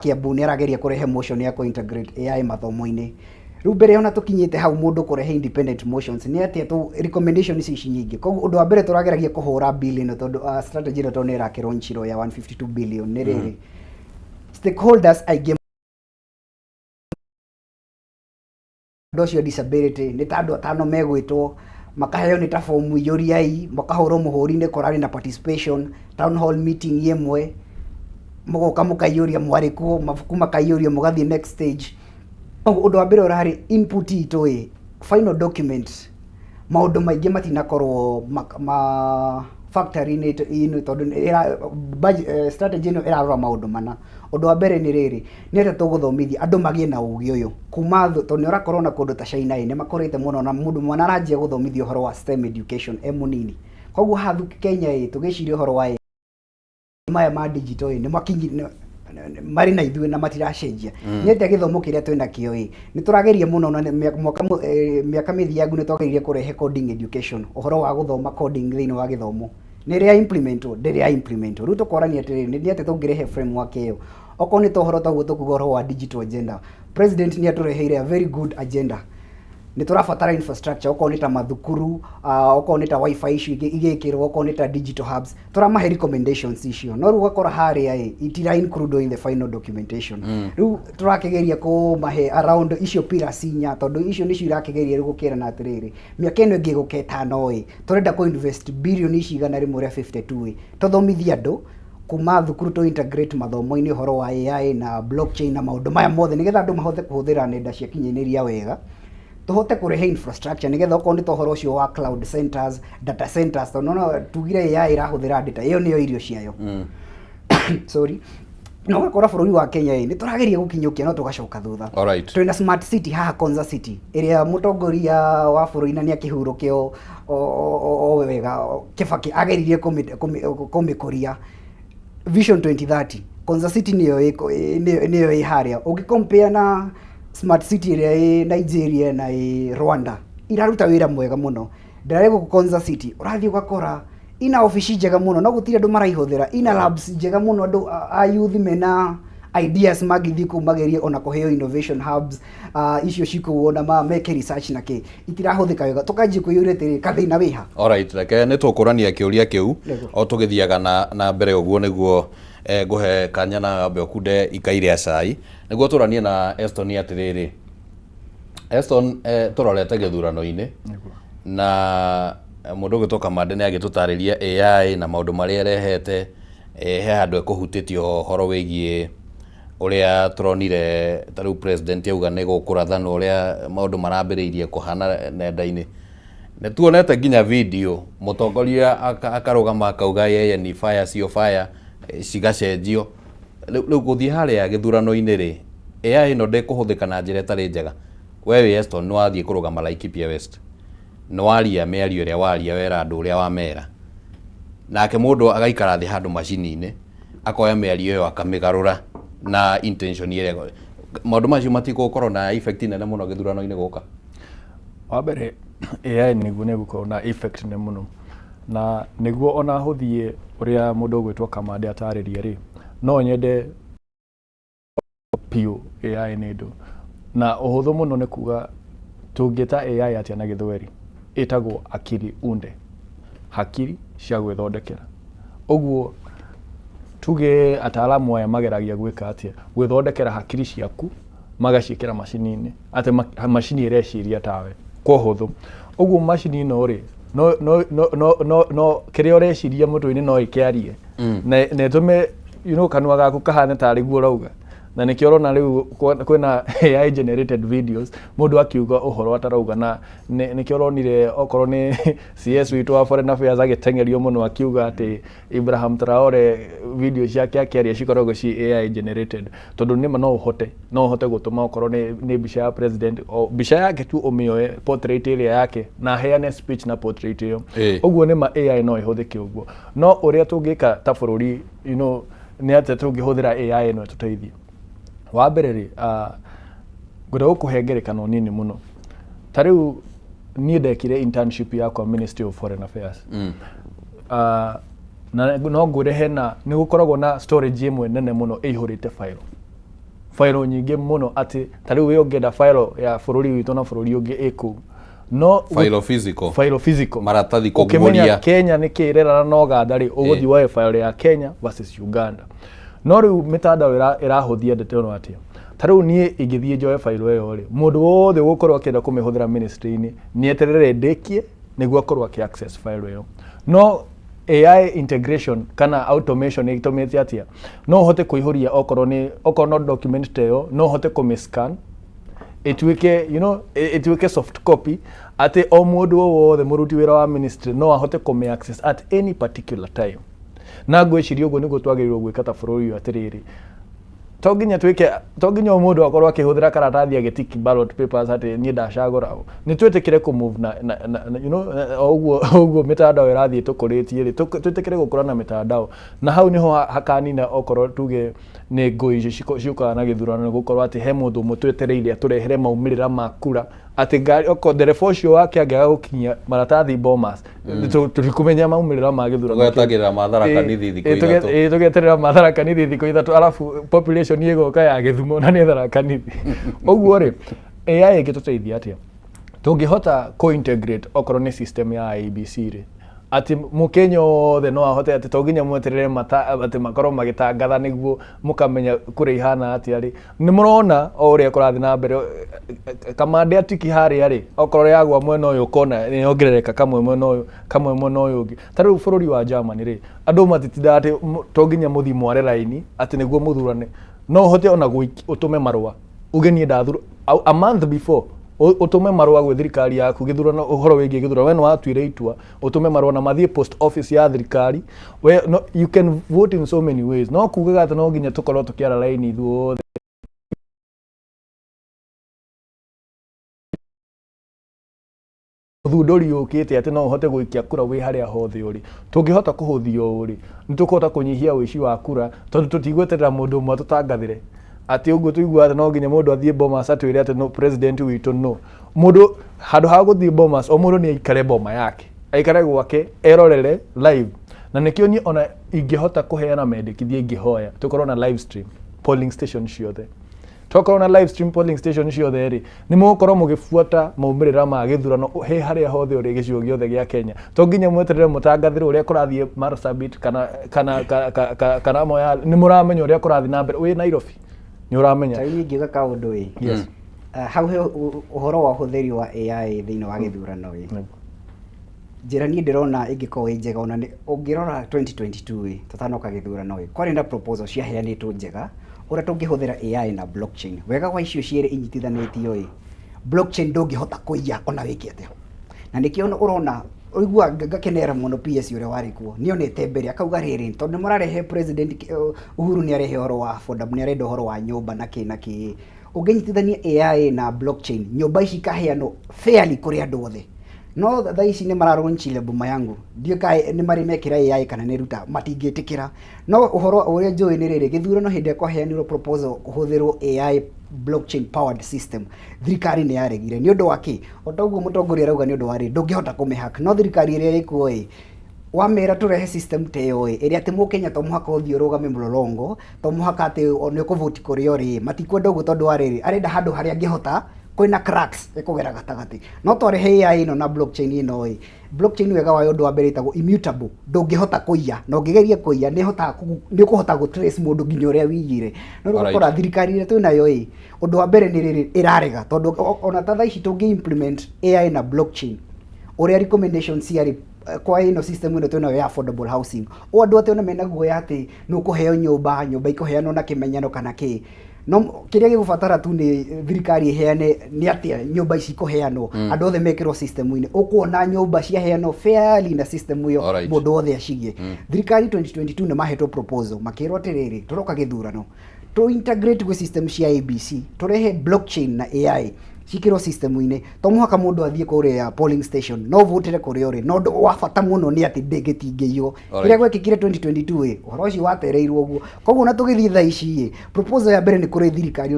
Kiambu nĩ arageria kũrehe motion ya kũ-integrate AI mathomo-inĩ. Rĩu mbere ona tũkinyĩte hau mũndũ kũrehe independent motions nĩ atĩa tũ recommendation ici ici nyingĩ. Koguo ũndũ wa mbere tũrageragia kũhũra bill ĩno tondũ strategy ĩno tondũ nĩ ĩrakĩlaunchirwo ya 152 billion nĩ rĩrĩ. Stakeholders aingĩ andũ acio a disability nĩ ta andũ atano megwĩtwo makaheo nĩ ta bomu iyũriai makahũrwo mũhũri nĩ kũrarĩ na participation town hall meeting ĩmwe mũgoka mũkaiyũria mwarĩ kuo mabuku makaiyũrio mũgathiĩ next stage. Ũguo ũndũ wa mbere ũrarĩ input itũ ĩ final document maũndũ maingĩ matinakorwo ma factory-inĩ tondũ strategy ĩno ĩrarora maũndũ mana. Ũndũ wa mbere nĩ rĩrĩ, nĩ atĩa tũgũthomithia andũ magĩe na ũgĩ ũyũ kuma tondũ nĩ ũrakorwo na kũndũ ta China ĩ, nĩ makũrĩte mũno na mũndũ mwana aranjia gũthomithio ũhoro wa STEM education e mũnini. Koguo haha Kenya ĩ, tũgĩciria ũhoro wa maya ma digital ĩ, nĩ marĩ na ithuĩ na matiracenjia. Nĩ atĩa gĩthomo kĩrĩa twĩna kĩo ĩ, nĩ tũrageria mũno na mwaka mĩaka mĩthiangu nĩ twageririe kũrehe coding education, ũhoro wa gũthoma coding thĩinĩ wa gĩthomo. Nĩ ĩrĩ ya implementwo? Ndĩrĩ ya implementwo. Rĩu tũkorania atĩrĩrĩ, nĩ atĩa tũngĩrehe framework ĩyo? Okorwo nĩ ta ũhoro ta ũguo tũkuga ũhoro wa digital agenda, president nĩ atũreheire a very good agenda. Nĩ tũrabatara infrastructure okorwo nĩ ta mathukuru, okorwo nĩ ta wifi icio igĩkĩrwo, okorwo nĩ ta digital hubs, tũramahe recommendations icio. No rĩu ũgakora harĩa ĩ, itira include in the final documentation. Rĩu tũrakĩgeria kũmahe around icio pillars inya tondũ icio nĩcio irakĩgeria rĩu gũkĩrana atĩrĩrĩ, mĩaka ĩno ĩngĩ ĩgũka ĩtano ĩ, tũrenda kũ invest bilioni ici 152 ĩ, tũthomithie andũ kuma thukuru tũ integrate mathomo-inĩ ũhoro wa AI na blockchain na maũndũ maya mothe nĩgetha andũ mahote kũhũthĩra nenda cia kinyanĩria wega, tũhote kũrehe infrastructure nĩgetha okorwo nĩ ta ũhoro ũcio wa cloud centers, data centers, tondũ no tugire AI ĩrahũthĩra data, ĩyo nĩyo irio ciayo. Sorry. Na ũgakora bũrũri wa Kenya ĩ, nĩ tũrageria gũkinyũkia no tũgacoka thutha. Twĩna smart city haha Konza City ĩrĩa mũtongoria wa bũrũri na nĩ akĩhurũke o wega Kibaki ageririe kũmĩkũria Vision 2030. Konza City nĩyo nĩyo ĩ harĩa. Ũngĩ compare na smart city ĩrĩa ĩ Nigeria na ĩ Rwanda, iraruta wĩra mwega mũno. Ndĩrarĩ gũkũ Konza City, ũrathiĩ ũgakora ina obici njega mũno no gũtirĩ andũ maraihũthĩra, ina labs njega mũno, andũ a youth mena ideas mangĩthiĩ kũu magerie ona kũheo innovation hubs icio cikũu ona meke research na kĩ, itirahũthĩka wega. Tũkanjia kwĩyũria atĩrĩ, kathĩna wĩha? Alright, reke nĩ tũkũrania kĩũria kĩu o tũgĩthiaga na mbere ũguo nĩguo ngũhe kanya na ambe ũkunde ikai rĩa cai nĩguo tũranie na Eston atĩrĩrĩ. Eston, tũrorete gĩthurano-inĩ na mũndũ ũgwĩtwo Kamande nĩ agĩtũtarĩria AI na maũndũ marĩa ĩrehete, he handũ ĩkũhutĩtie ũhoro wĩgiĩ ũrĩa tũronire ta rĩu president auga nĩ gũkũrathanwo ũrĩa maũndũ marambĩrĩirie kũhana nenda-inĩ. Nĩ tuonete nginya video mũtongoria akarũgama akauga yeye ni fire sio fire, cigacenjio. Rĩu gũthiĩ harĩa gĩthurano-inĩ rĩ, AI ĩno ndĩkũhũthĩka na njĩra ĩtarĩ njega? We wĩ Eston, nĩ wathiĩ kũrũgama Laikipia West, nĩ waria mĩario ĩrĩa waria, wera andũ ũrĩa wamera, nake mũndũ agaikara thĩ handũ macini-inĩ akoya mĩario ĩyo akamĩgarũra na intention ĩrĩa, maũndũ macio matigũkorwo na effect nene mũno gĩthurano-inĩ gũka? Wa mbere, AI nĩguo nĩ ĩgũkorwo na effect nene mũno, na nĩguo ona hũthie ũrĩa mũndũ ũgwĩtwo Kamande atarĩria rĩ, no nyende biũ AI nĩ ndũ na ũhũthũ mũno. Nĩ kuga tũngĩta AI atĩa na Gĩthweri? Ĩtagwo akili unde, hakiri cia gwĩthondekera. Ũguo tuge ataalamu aya mageragia gwĩka atĩa? Gwĩthondekera hakiri ciaku magaciĩkĩra macini-inĩ, atĩ macini ĩreciria tawe kwa ũhũthũ. Ũguo macini ĩno rĩ, no kĩrĩa ũreciria mũtwe-inĩ no ĩkĩarie na ĩtũme kanua gaku kahane tarĩ guo ũrauga. Na nĩkĩo ũrona rĩu kwĩna AI generated videos, mũndũ akiuga ũhoro atarauga. Na nĩkĩo ũronire okorwo nĩ CS witũ wa foreign affairs agĩteng'erio mũno akiuga atĩ Ibrahim Traore video ciake akĩaria cikoragwo ci AI generated, tondũ nĩma no ũhote gũtũma okorwo nĩ mbica ya president, o mbica yake tu ũmĩoe portrait ĩrĩa yake na aheane speech na portrait ĩyo. Ũguo nĩma AI no ĩhũthĩke ũguo. No ũrĩa tũngĩka ta bũrũri, nĩ atĩa tũngĩhũthĩra AI ĩno ĩtũteithie? Wa mbere rĩ, ngwenda gũkũhe ngerekano nini mũno. Ta rĩu niĩ ndekire internship yakwa Ministry of Foreign Affairs. Na no ngwĩre hena nĩ gũkoragwo na storage ĩmwe nene mũno ĩihũrĩte file. File nyingĩ mũno, atĩ ta rĩu we ũngĩenda file ya bũrũri witũ na bũrũri ũngĩ ĩ kũu, no File physical. File physical. Maratathi. Ũkĩmenya kũguũria. Kenya nĩ kĩ ĩrerana na Uganda rĩ, ũgũthiĩ woe file ya Kenya versus Uganda. No rĩu mĩtandao ĩrahũthia ndeto ĩno atĩa? Ta rĩu niĩ ingĩthiĩ njoe file ĩyo rĩ, mũndũ wothe ũgũkorwo akĩenda kũmĩhũthĩra ministry-inĩ nĩ eterere ndĩkie nĩguo akorwo akĩ access file ĩyo. No AI integration kana automation ĩtũmĩte atĩa? No ũhote kũihũria okorwo nĩ, okorwo no document ta ĩyo, no ũhote kũmĩ scan ĩtuĩke ĩtuĩke soft copy, atĩ o mũndũ o wothe mũruti wĩra wa ministry no ahote kũmĩ access at any particular time. Na ngwĩciria ũguo nĩguo twagĩrĩirwo gwĩka ta bũrũri ũyũ, atĩrĩrĩ, to nginya twĩke, to nginya o mũndũ akorwo akĩhũthĩra karatathi agĩtiki ballot papers atĩ niĩ ndacagũra ũ. Nĩ twĩtĩkĩre kũ move na o ũguo ũguo mĩtandao ĩrathiĩ tũkũrĩtie rĩ, twĩtĩkĩre gũkũra na mĩtandao, na hau nĩho hakanina okorwo tuge nĩ ngũi ici ciũkaga na gĩthurano, nĩ gũkorwo atĩ he mũndũ ũmwe twetereire atũrehere maumĩrĩra ma kura, atĩ ngari okorwo ndereba ũcio wake angĩaga gũkinyia maratathi Bomas, tũtikũmenya maumĩrĩra ma gĩthurano kĩu. Tũgetagĩrĩra ma Tharaka Nithi thikũ 3. Ĩĩ, tũgeterera ma Tharaka Nithi thikũ 3, arabu population ĩgoka ya Gĩthumo na nĩ Tharaka Nithi. Ũguo rĩ, AI ĩngĩtũteithia atĩa? Tũngĩhota kũ-integrate okorwo nĩ system ya IEBC rĩ, atĩ mũkenya wothe no ahote, atĩ to nginya mweterere mata atĩ makorwo magĩtangatha nĩguo mũkamenya kũrĩa ihana atĩa rĩ. Nĩ mũrona o ũrĩa kũrathiĩ na mbere, kamande atiki harĩa rĩ, okorwo yagwa mwena ũyũ ũkona nĩ yongerereka kamwe mwena ũyũ, kamwe mwena ũyũ ũngĩ. Ta rĩu bũrũri wa Germany rĩ, andũ matitindaga atĩ to nginya mũthiĩ mware raini atĩ nĩguo mũthurane. No ũhote ona ũtũme marũa uge niĩ ndathura a month before, ũtũme marũa gwĩ thirikari yaku gĩthurano, ũhoro wĩgiĩ gĩthurano, we nĩ watuire itua, ũtũme marũa na mathiĩ post office ya thirikari. We, no, you can vote in so many ways. No kugaga atĩ no nginya tũkorwo tũkĩara raini ithuothe. Ũthundũri ũkĩte atĩ no ũhote gũikia kura wĩ harĩa hothe ũrĩ. Tũngĩhota kũhũthia ũũ rĩ, nĩ tũkũhota kũnyihia ũici wa kura, tondũ tũtigweterera mũndũ ũmwe atũtangathĩre atĩ ũguo tũiguaga atĩ no nginya mũndũ athiĩ Bomas atwĩre atĩ no president witũ no mũndũ. Handũ ha gũthiĩ Bomas, o mũndũ nĩ aikare boma yake, aikare gwake erorere live. Na nĩkĩo niĩ ona ingĩhota kũheana mendekithia, ingĩhoya tũkorwo na live stream polling station ciothe. Twakorwo na live stream polling station ciothe rĩ, nĩ mũgũkorwo mũgĩbuata maumĩrĩra ma gĩthurano he harĩa hothe ũrĩ, gĩcigo gĩothe gĩa Kenya. To nginya mweterere mũtangathĩrwo ũrĩa kũrathiĩ Marsabit kana Moyale. Nĩ mũramenya ũrĩa kũrathiĩ na mbere wĩ Nairobi, nĩ ũramenya. Ta rĩu ingiuga kaũndũ ĩ. Yes. Hau he ũhoro wa ũhũthĩri wa AI thĩinĩ wa gĩthurano ĩ, njĩra niĩ ndĩrona ĩngĩkorwo ĩ njega, ona ũngĩrora 2022 ĩ, tũtanoka gĩthurano ĩ, kwarĩ na proposal ciaheanĩtwo njega ũrĩa tũngĩhũthĩra AI na blockchain. Wega wa icio cierĩ inyitithanĩtio ĩ, blockchain ndũngĩhota kũiya ona wĩke atĩa, na nĩkĩo ũrona ũigua ngakenera mũno PS ũrĩa warĩ kuo nĩonete mbere, akauga rĩrĩ, tondũ nĩ mũrarehe president Uhuru nĩ arehe ũhoro wa affordable, nĩ arenda ũhoro wa nyũmba na kĩ na kĩ. Ũngĩnyitithania AI na blockchain, nyũmba ici ikaheanwo fairly kũrĩ andũ othe. No thaa ici nĩ maralaunchire Boma Yangu, ndiũĩ kana nĩ marĩ mekĩra AI kana nĩ ruta matingĩtĩkĩra. No ũhoro ũrĩa njũĩ nĩ rĩrĩ, gĩthurano hĩndĩ ĩrĩa kwaheanirwo proposal kũhũthĩrwo AI blockchain powered system, thirikari nĩ yaregire. Nĩ ũndũ wa kĩ? O ta ũguo mũtongoria arauga, nĩ ũndũ wa rĩrĩ, ndũngĩhota kũmĩhack. No thirikari ĩrĩa ĩkuo ĩ, wamera tũrehe system ta ĩyo ĩ, ĩrĩa atĩ mũkenya to mũhaka ũthiĩ ũrũgame mũlolongo, to mũhaka atĩ nĩ ũkũvoti kũrĩa ũrĩ, matikwenda ũguo, tondũ wa rĩrĩ, arenda handũ harĩa angĩhota kwĩna cracks ĩkũgera gatagatĩ. No twarehe AI ĩno na blockchain ĩno ĩ, blockchain wega wayo ũndũ wa mbere ĩtagwo immutable, ndũngĩhota kũiya, na ũngĩgeria kũiya nĩ ĩhotaga nĩ ũkũhota gũ trace mũndũ nginya ũrĩa wĩiyire. No rĩu ũgakora thirikari ĩrĩa twĩnayo ĩ, ũndũ wa mbere nĩ rĩrĩ, ĩrarega, tondũ ona ta thaa ici tũngĩ implement AI na blockchain ũrĩa recommendations ciarĩ kwa ĩno system ĩno twĩnayo ya affordable housing, o andũ atĩ ona mena guoya atĩ nĩ ũkũheo nyũmba, nyũmba ikũheanwo na kĩmenyano kana kĩ. No kĩrĩa gĩgũbatara tu nĩ thirikari ĩheane nĩ atĩa nyũmba ici ikũheanwo, andũ othe mekĩrwo system-inĩ, ũkuona nyũmba ciaheanwo fairly na system ĩyo, mũndũ wothe acigie. Thirikari 2022 nĩ mahetwo proposal, makĩrwo atĩrĩrĩ, tũroka gĩthurano, tũ integrate gwĩ system cia ABC, tũrehe blockchain na AI cikĩrwo system-inĩ, to mũhaka mũndũ athiĩ kũrĩa polling station, no votere kũrĩa ũrĩ. No ũndũ wa bata mũno nĩ atĩ ndĩngĩtingĩiywo. Kĩrĩa gwekĩkire 2022 ĩ, ũhoro ũcio watereirwo ũguo. Koguo ona tũgĩthiĩ thaa ici ĩ, proposal ya mbere nĩ kũrĩ thirikari,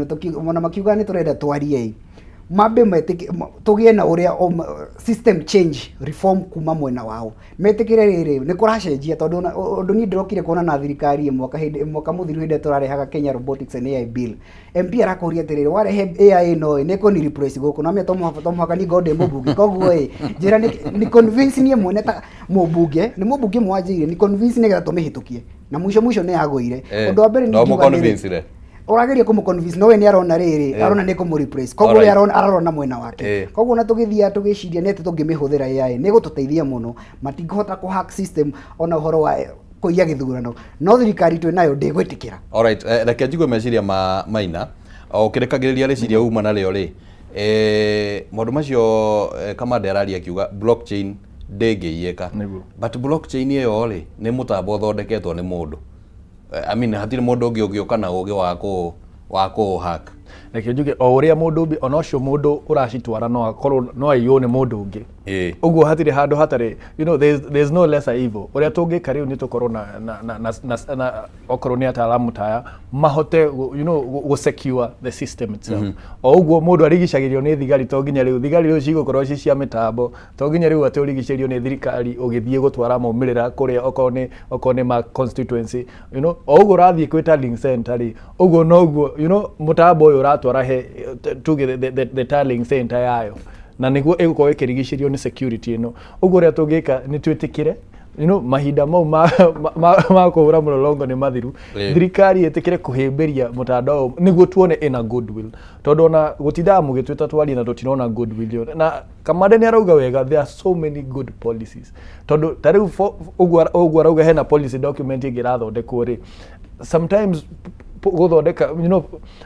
ona makiuga nĩ tũrenda twarie ĩ. Mambe metĩkie tũgĩe na ũrĩa system change, reform kuma mwena wao, metĩkĩre rĩrĩ nĩ kũracenjia, tondũ ũndũ niĩ ndĩrokire kuona na thirikari mwaka hĩndĩ mwaka mũthiru, hĩndĩ ĩrĩa tũrarehaga Kenya Robotics and AI Bill, MP arakũria atĩrĩrĩ, warehe AI ĩno ĩ nĩ ĩkũni replace gũkũ na to mũhaka niĩ ngorwo ndĩ mũmbunge, koguo ĩ njĩra nĩ convince niĩ mwene ta mũmbunge, nĩ mũmbunge mwanjĩire ni convince nĩgetha tũmĩhĩtũkie, na mũico mũico nĩ yagũire. Ũndũ wa mbere no nĩ ingiuga nĩ rĩ, mũconvince-ire? Ũrageria kũmũ-convince, no we nĩ arona rĩrĩ, arona nĩ kũmũ-replace, koguo we ararona mwena wake. Koguo ona tũgĩthiaga tũgĩciria nĩ atĩ tũngĩmĩhũthĩra AI nĩ ĩgũtũteithia mũno, matingĩhota kũ hack system ona ũhoro wa kũiya gĩthurano, no thirikari twĩ nayo ndĩgwĩtĩkĩra. Alright, reke njigue meciria ma Maina o ũkĩrekagĩrĩria rĩciria uma narĩo rĩ, maũndũ macio Kamande araria akiuga blockchain ndĩngĩiyĩka. But blockchain ĩyo rĩ, nĩ mũtambo ũthondeketwo nĩ mũndũ. I mean, hatirĩ mũndũ ũngĩ ũngĩũka na ũgĩ wa kũ hack. Reke njuge o ũrĩa mũndũ ũngĩ, ona ũcio mũndũ ũracitwara no akorwo no aiywo nĩ mũndũ ũngĩ. Ũguo hatirĩ handũ hatarĩ, there's no lesser evil. Ũrĩa tũngĩka rĩu nĩ tũkorwo na okorwo nĩ ataaramu taya mahote gũ secure the system itself. O ũguo mũndũ arigicagĩrio nĩ thigari, to nginya rĩu thigari rĩu cigũkorwo ci cia mĩtambo, to nginya rĩu atĩ ũrigicĩrio nĩ thirikari ũgĩthiĩ gũtwara maumĩrĩra kũrĩa, okorwo nĩ ma constituency, o ũguo ũrathiĩ kwĩ tallying center rĩ, ũguo noguo mũtambo ũyũ ũratwara he tuge the tallying center yayo, na nĩguo ĩgũkorwo ĩkĩrigicĩrio nĩ security ĩno. Ũguo ũrĩa tũngĩka nĩ twĩtĩkĩre mahinda mau ma kũhũra mũrũrũngo nĩ mathiru. Thirikari ĩtĩkĩre kũhĩmbĩria mũtandao nĩguo tuone ĩna goodwill, tondũ ona gũtindaga mũgĩtwĩta twarie na tũtirona goodwill ĩyo. Na Kamande nĩ arauga wega, there are so many good policies, tondũ ta rĩu ũguo arauga hena policy document ĩngĩ ĩrathondekwo rĩ, sometimes gũthondeka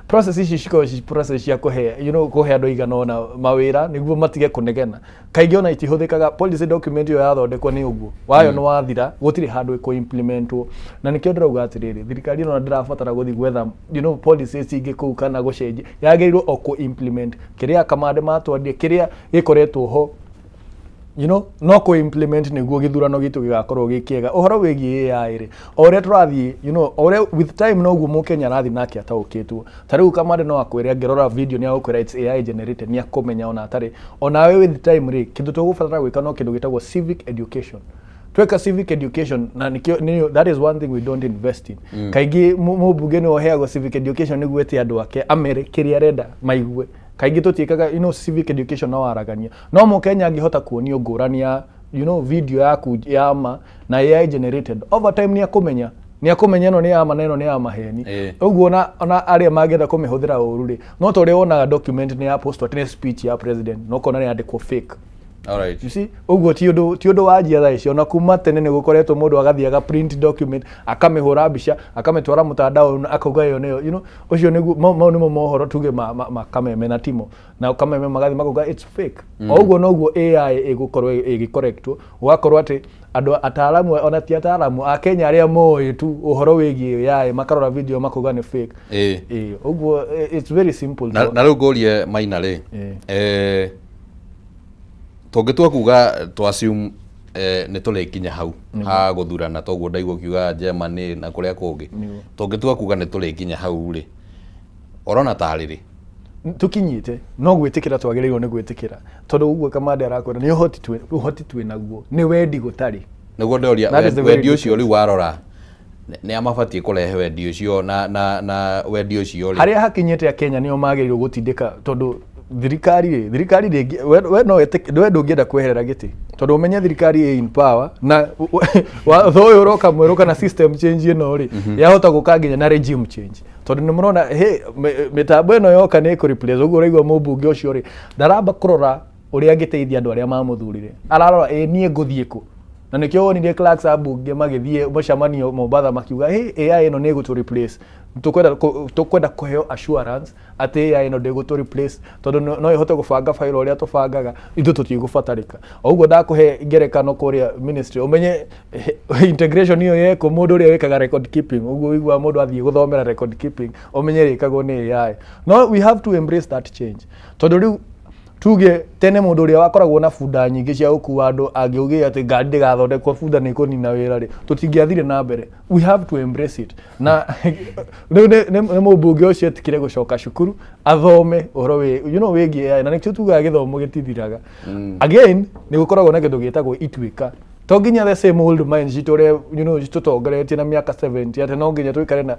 process ici cikoragwo ci process cia kũhe kũhe andũ aigana ũna mawĩra nĩguo matige kũnegena. Kaingĩ ona itihũthĩkaga. Policy document ĩyo yathondekwo nĩ ũguo wayo nĩ wathira, gũtirĩ handũ ĩkũ-implementwo. Na nĩkĩo ndĩrauga atĩrĩrĩ, thirikari ĩno ndĩrabatara gũthiĩ gwetha policies ingĩ kũu kana gũcenjia, yagĩrĩirwo o kũ-implement kĩrĩa Kamande matwarire, kĩrĩa gĩkoretwo ho, no kũ-implement nĩguo gĩthurano gitũ gĩgakorwo gĩ kĩega. Ũhoro wĩgiĩ AI rĩ, o ũrĩa tũrathiĩ, o ũrĩa with time noguo mũkenya arathiĩ nake ataũkĩtwo. Ta rĩu Kamande no akwĩre, angĩrora video nĩ agũkwĩra it's AI generated, nĩ akũmenya ona atarĩ onawe. With time rĩ, kĩndũ tũgũbatara gwĩka no kĩndũ gĩtagwo civic education. Tweka civic education na nikio that is one thing we don't invest in. Kaingĩ mũmbunge nĩwe ũheagwo civic education nĩguo ete andũ ake amere kĩrĩa arenda maigue. Kaingĩ tũtiĩkaga civic education na waragania. No mũkenya angĩhota kuonio ngũrani ya video yaku ya ma na AI generated, over time nĩ akũmenya ĩno nĩ ya ma na ĩno nĩ ya maheni. Ũguo ona arĩa mangĩenda kũmĩhũthĩra ũru rĩ, no ta ũrĩa wonaga document nĩ ya post atĩ nĩ speech ya president, no ũkona nĩ yandĩkwo fake. You see, ũguo ti ũndũ wanjia thaa ici, ona kuma tene nĩ gũkoretwo mũndũ agathiĩ aga print document, akamĩhũra mbica, akamĩtwara mũtandao, akauga ĩyo nĩyo. Ũcio nĩguo mau nĩmo mohoro tuge ma Kameme na timo na Kameme magathiĩ makauga it's fake. O ũguo noguo AI ĩgũkorwo ĩgĩcorrectwo, gũgakorwo atĩ andũ ataaramu, ona ti ataaramu a Kenya, arĩa moĩ tu ũhoro wĩgiĩ AI makarora video makauga nĩ fake. Ũguo it's very simple. Na rĩu ngũrie Maina rĩ, tũngĩtua kuga tũ assume nĩ tũrĩkinya hau ha gũthurana, toguo ndaigua ũkiuga Germany na kũrĩa kũngĩ, tũngĩtua kuga nĩ tũrĩkinya hau rĩ, ũrona tarĩ rĩ? Tukinyĩte no gwĩtĩkĩra, twagĩrĩirwo nĩ gwĩtĩkĩra, tondũ ũguo Kamande arakwĩra nĩ ũhoti twĩ naguo, nĩ wendi gũtarĩ. Nĩguo ndoria. That is the very Wendi ũcio rĩu warora nĩ amabatiĩ kũrehe wendi ũcio na wendi ũcio rĩ? Harĩa hakinyĩte Kenya nĩo magĩrĩirwo gũtindĩka, tondũ thirikari rĩ, thirikari rĩngĩ we no we ndũngĩenda kweherera gĩtĩ, tondũ ũmenye thirikari ĩ in power na watho ũyũ ũroka mwerũ kana system change ĩno rĩ, yahota gũka nginya na regime change, tondũ nĩ mũrona mĩtambo ĩno yoka nĩ ĩkũ replace. Ũguo ũraigua mũmbunge ũcio rĩ, ndaramba kũrora ũrĩa angĩteithia andũ arĩa mamũthurire, ararora ĩ niĩ ngũthiĩ kũ. Na nĩkĩo wonire clerks a mbunge magĩthiĩ mũcemanio Mombatha makiuga, "Hey, AI ĩno nĩ ĩgũtũ replace, tũkwenda kũheo assurance atĩ AI ĩno ndĩgũtũ replace, tondũ no ĩhote gũbanga file ũrĩa tũbangaga, ithuĩ tũtigũbatarĩka." O ũguo ndakũhe ngerekano kũrĩa ministry, ũmenye integration ĩyo yekwo, mũndũ ũrĩa wĩkaga record keeping, ũguo ũiguaga mũndũ athiĩ gũthomera record keeping, ũmenye rĩkagwo nĩ AI. No we have to embrace that change, tondũ rĩu Tuge tene mũndũ ũrĩa wakoragwo na bunda nyingĩ cia gũkua andũ angĩugire atĩ ngari ndĩgathondekwo, bunda nĩ ĩkũnina wĩra rĩ, tũtingĩathire na mbere. We have to embrace it. Na rĩu nĩ mũmbunge ũcio etikire gũcoka cukuru athome ũhoro wĩ you know wĩgiĩ AI, na nĩkĩo tugaga gĩthomo gĩtithiraga. Again, nĩ gũkoragwo na kĩndũ gĩtagwo ituĩka. To nginya the same old minds citũre citũtongoretie na mĩaka 70 atĩ no nginya tũikare na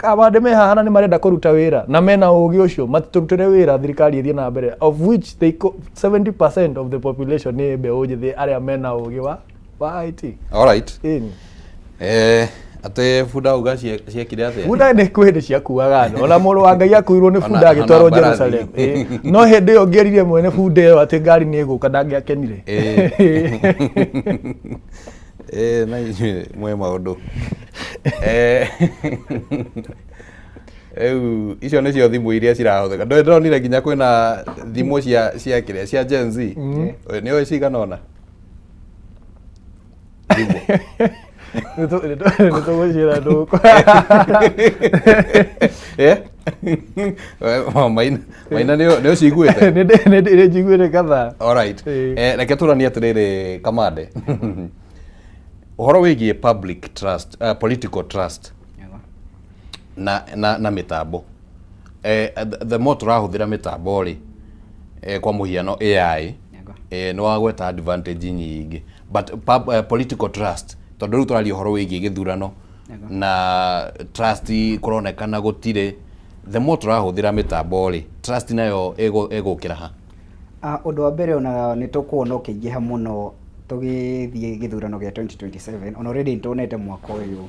awande me haha na nĩ marenda kũruta wĩra na mena ũgĩ ũcio, matũrutĩre wĩra, thirikari ĩthiĩ na mbere, of which they 70% of the population nĩ mbeũ njĩthĩ arĩa mena ũgĩ wa IT. Alright. Ĩni. Atĩ bunda uga ciekire atĩa? Bunda nĩ kwĩ hĩndĩ ciakuaga andũ, ona mũrũ wa Ngai akuirwo nĩ bunda agĩtwarwo ona mbarathi. Jerusalem. Ĩ, no hĩndĩ ĩyo ngĩrire mwene bunda ĩyo atĩ ngari nĩ ĩgũka, ndangĩakenire. Na inyuĩ mwĩ maũndũ. Rĩu icio nĩcio thimũ iria cirahũthĩka. Ndũĩ ndĩronire nginya kwĩna thimũ cia kĩrĩa cia Gen Z. Nĩ ũĩ cigana ũna? Thimũ. Nĩ tũgũciĩra ndũkũ. Eh? Maina Maina, nĩ ũciguĩte? Nĩ njiguĩte kadhaa. Alright. Ĩĩ. Reke tũranie atĩrĩrĩ, Kamande. Ũhoro wĩgiĩ public trust, political trust na mĩtambo. The more tũrahũthĩra mĩtambo rĩ, kwa mũhiano AI, nĩ wagweta advantage nyingĩ, but political trust, tondũ rĩu tũraria ũhoro wĩgiĩ gĩthurano na trust kũronekana gũtirĩ. The more tũrahũthĩra mĩtambo rĩ, trust nayo ĩgũkĩra ha? Ah, ũndũ wa mbere, ona nĩ tũkuona ũkĩingĩha mũno tũgĩthiĩ gĩthurano gĩa 2027. Ona already nĩtuonete mwaka ũyũ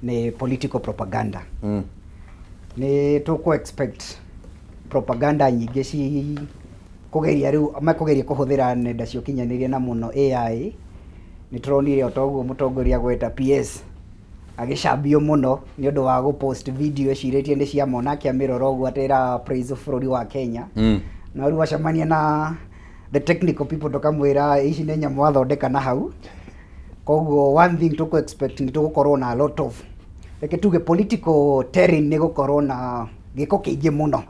nĩ political propaganda. Nĩ tũkũ expect propaganda nyingĩ ci kũgeria, rĩu mekũgeria kũhũthĩra nenda cia ũkinyanĩria na mũno AI. Nĩ tũronire o toguo mũtongoria gweta PS agĩcambio mũno nĩ ũndũ wa gũpost video ecirĩtie nĩ cia ma, nake amĩrora ũguo atĩ ĩra praise bũrũri wa Kenya. No rĩu acemania na the technical people, tũkamwĩra ici nĩ nyamũ athondeka na hau. Koguo one thing tũkũ expect, nĩ tũgũkorwo na a lot of, reke tuge, political terrain, nĩ gũkorwo na gĩko kĩingĩ mũno,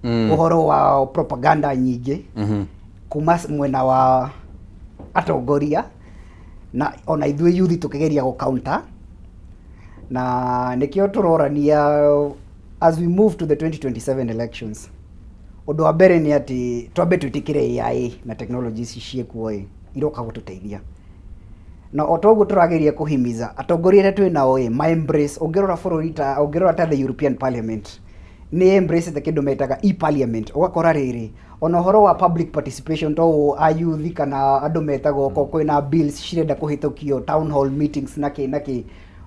ũhoro wa propaganda nyingĩ kuma mwena wa atongoria, na ona ithuĩ youth tũkĩgeria gũ counter. Na nĩkĩo tũrorania as we move to the 2027 elections, ũndũ wa mbere nĩ atĩ twambe twĩtĩkĩre AI na technology ici ciĩkuo ĩ iroka gũtũteithia. Na o toguo tũrageria kũhimiza atongoria arĩa twĩ nao ĩ ma embrace. Ũngĩrora bũrũri ta, ũngĩrora ta the European Parliament, nĩ embrace kĩndũ metaga e-parliament. Ũgakora rĩrĩ, ona ũhoro wa public participation, to ũũ a youth kana andũ metagwo okorwo kwĩna bills cirenda kũhĩtũkio, town hall meetings na kĩ na kĩ,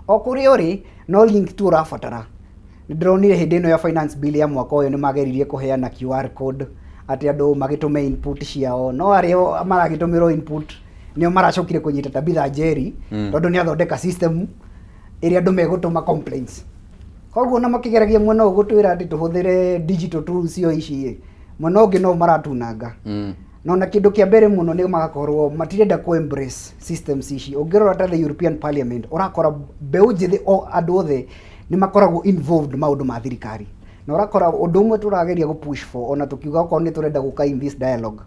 o kũrĩa ũrĩ no link tu ũrabatara. Nĩ ndĩronire hĩndĩ ĩno ya finance bill ya mwaka ũyũ, nĩ mageririe kũheana QR code atĩ andũ magĩtũme input ciao, no arĩa maragĩtũmĩrwo input nĩo maracokire kũnyita Tabitha Njeri, tondũ nĩ athondeka system ĩrĩa andũ megũtũma complaints. Koguo ona makĩgeragia mwena ũyũ gũtwĩra atĩ tũhũthĩre digital tools cio ici ĩ, mwena ũngĩ no maratunanga. Na ona kĩndũ kĩa mbere mũno nĩ magakorwo matirenda ku embrace systems ici. Ũngĩrora ta the European Parliament, ũrakora mbeũ njĩthĩ o andũ othe nĩ makoragwo involved maũndũ ma thirikari. Na ũrakora ũndũ ũmwe tũrageria gũ push for, ona tũkiuga okorwo nĩ tũrenda gũka in this dialogue,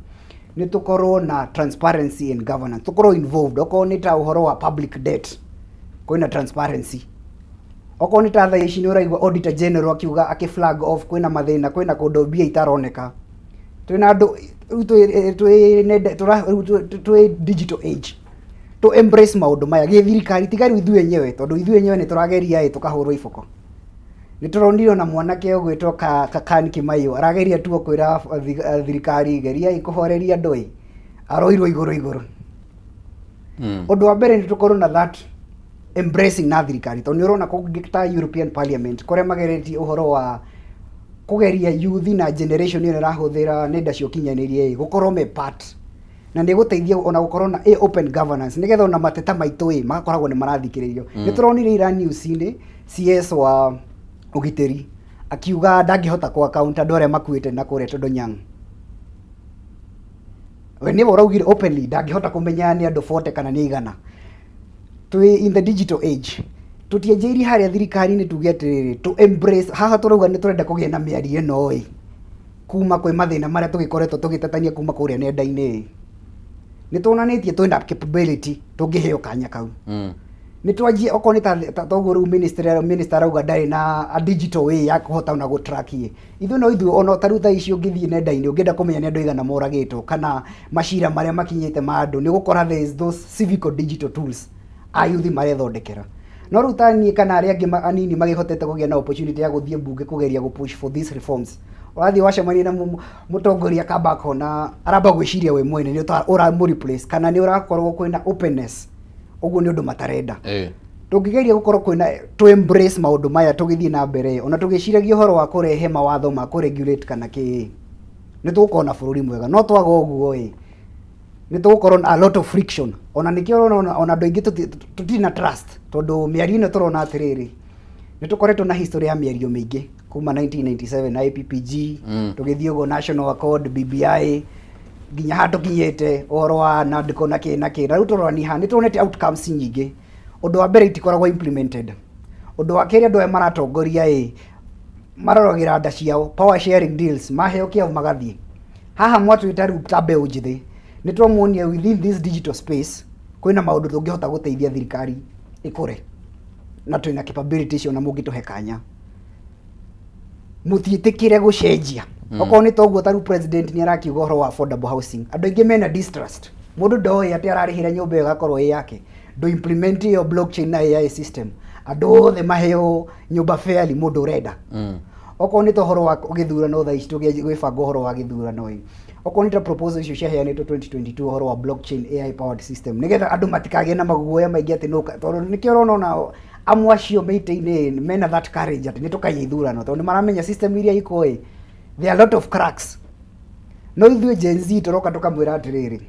nĩ tũkorwo na transparency in governance, tũkorwo involved. Okorwo nĩ ta ũhoro wa public debt, kwĩna transparency. Okorwo nĩ ta thaa ici nĩ ũraigua Auditor General akiuga, akĩ flag off kwĩna mathĩna, kwĩna kũndũ mbia itaroneka. Twĩna andũ rĩu twĩ nenda rĩu twĩ digital age, to embrace maũndũ maya gĩthirikari, tiga rĩu ithuĩ enyewe, tondũ ithuĩ enyewe nĩ tũrageria ĩ tũkahũrwo iboko. Nĩ tũronire ona mwanake ũgwĩtwo Kakan Kimaiyo arageria tu kwĩra thirikari geriai kũhoreria andũ ĩ aroirwo igũrũ igũrũ. Ũndũ wa mbere nĩ tũkorwo na that embracing na thirikari, tondũ nĩ ũrona kũngĩ ta European Parliament kũrĩa mageretie ũhoro wa kũgeria youth na generation ĩyo ĩrahũthĩra nenda cia ũkinyanĩria ĩ gũkorwo me part, na nĩ gũteithia ona gũkorwo na open governance, nĩgetha ona mateta maitũ ĩ magakoragwo nĩ marathikĩrĩrio. Nĩ tũronire ira news-inĩ CS wa ũgitĩri akiuga ndangĩhota kũ account andũ arĩa makuĩte na kũrĩa Tondonyang. We nĩwe ũraugire openly ndangĩhota kũmenya nĩ andũ 40 kana nĩ 100. Twĩ in the digital age, tũtienjeirie harĩa thirikari-inĩ tuge atĩrĩrĩ, to embrace. Haha tũrauga nĩ tũrenda kũgĩa na mĩario ĩno ĩ. Kuma kwĩ mathĩna marĩa tũgĩkoretwo tũgĩtetania kuma kũrĩa nenda-inĩ, nĩ tuonanĩtie twĩna capability tũngĩheo kanya kau. Nĩ twanjie okorwo nĩ ta toguo rĩu minister arauga ndarĩ na a digital way ya kũhota ona gũ-track ĩ. Ithuĩ no ithuĩ ona ta rĩu thaa ici ũngĩthiĩ nenda-inĩ ũngĩenda kũmenya nĩ andũ aigana moragĩtwo kana macira marĩa makinyĩte ma andũ, nĩ ũgũkora there is those civic digital tools a youth marethondekera. No rĩu ta niĩ kana arĩa angĩ anini magĩhotete kũgĩa na opportunity ya gũthiĩ mbunge kũgeria gũ push for these reforms, ũrathiĩ wacemania na mũtongoria kamba akona aramba gwĩciria we mwene nĩ ũramũ replace kana nĩ ũrakorwo kwĩna openness, ũguo nĩ ũndũ matarenda. Tũngĩgeria gũkorwo kwĩna to embrace maũndũ maya tũgĩthiĩ na mbere, ona tũgĩciragia ũhoro wa kũrehe mawatho ma kũ-regulate kana kĩ, nĩ tũgũkorwo na bũrũri mwega. No twaga ũguo ĩ, nĩ tũgũkorwo na a lot of friction. Ona nĩkĩo ũrona ona andũ aingĩ tũtirĩ na trust, tondũ mĩario ĩno tũrona atĩrĩrĩ, nĩ tũkoretwo na history ya mĩario mĩingĩ kuma 1997 na APPG, tũgĩthiĩ ũguo National Accord, BBI, nginya haha tũkinyĩte ũhoro wa NADCO na kĩ na kĩ. Na rĩu tũrorani haha nĩ tuonete outcomes nyingĩ. Ũndũ wa mbere, itikoragwo implemented. Ũndũ wa kerĩ, andũ aya maratongoria ĩ maroragĩra nda ciao, power sharing deals, maheo kĩao magathiĩ. Haha mwatwĩta rĩu ta mbeũ njĩthĩ, nĩ twamuonia within this digital space kwĩna maũndũ tũngĩhota gũteithia thirikari ĩkũre, na twĩna capability icio na mũngĩtũhe kanya. Mũtiĩtĩkĩre gũcenjia. Okorwo nĩ toguo, ta rĩu president nĩ arakiuga ũhoro wa affordable housing, andũ aingĩ mena distrust. Mũndũ ndoĩ atĩ ararĩhĩra nyũmba ĩyo ĩgakorwo ĩ yake. Ndũ implement ĩyo blockchain na AI system, andũ othe maheo nyũmba fairly, mũndũ ũrenda. Okorwo nĩ ta ũhoro wa gĩthurano, thaa ici tũgĩbanga ũhoro wa gĩthurano ĩ, okorwo nĩ ta proposal icio ciaheanĩtwo 2022, ũhoro wa blockchain AI powered system, nĩgetha andũ matikagĩe na maguoya maingĩ atĩ nũ, tondũ nĩkĩo ũrona ona amwe acio meitĩ-inĩ mena that courage atĩ nĩ tũkaiya ithurano, tondũ nĩ maramenya system iria iko ĩ, there are a lot of cracks. No ithuĩ Gen Z tũroka tũkamwĩra atĩrĩrĩ,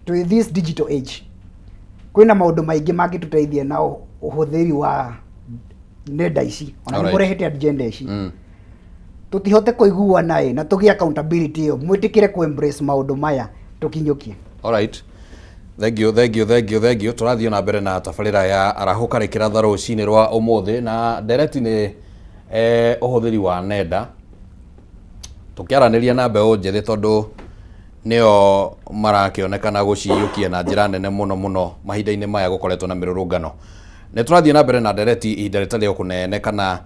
twĩ this digital age, kwĩna maũndũ maingĩ mangĩtũteithia na ũhũthĩri wa nenda ici, ona nĩ mũrehete agenda ici. Tũtihote kũiguana ĩ na tũgĩe accountability ĩyo, mwĩtĩkĩre kũ embrace maũndũ maya tũkinyũkie. Alright. Thank you, thank you, thank you, thank you. Tũrathiĩ na mbere na tabarĩra ya Arahũka Rĩkĩratha rũcinĩ rwa ũmũthĩ, na ndereti nĩ ũhũthĩri wa nenda, tũkĩaranĩria na mbeũ njĩthĩ, tondũ nĩo marakĩonekana gũciyũkia na njĩra nene mũno mũno mahinda-inĩ maya gũkoretwo na mĩrũrũngano. Nĩ tũrathiĩ na mbere na ndereti ihinda rĩtarĩ o kũnene kana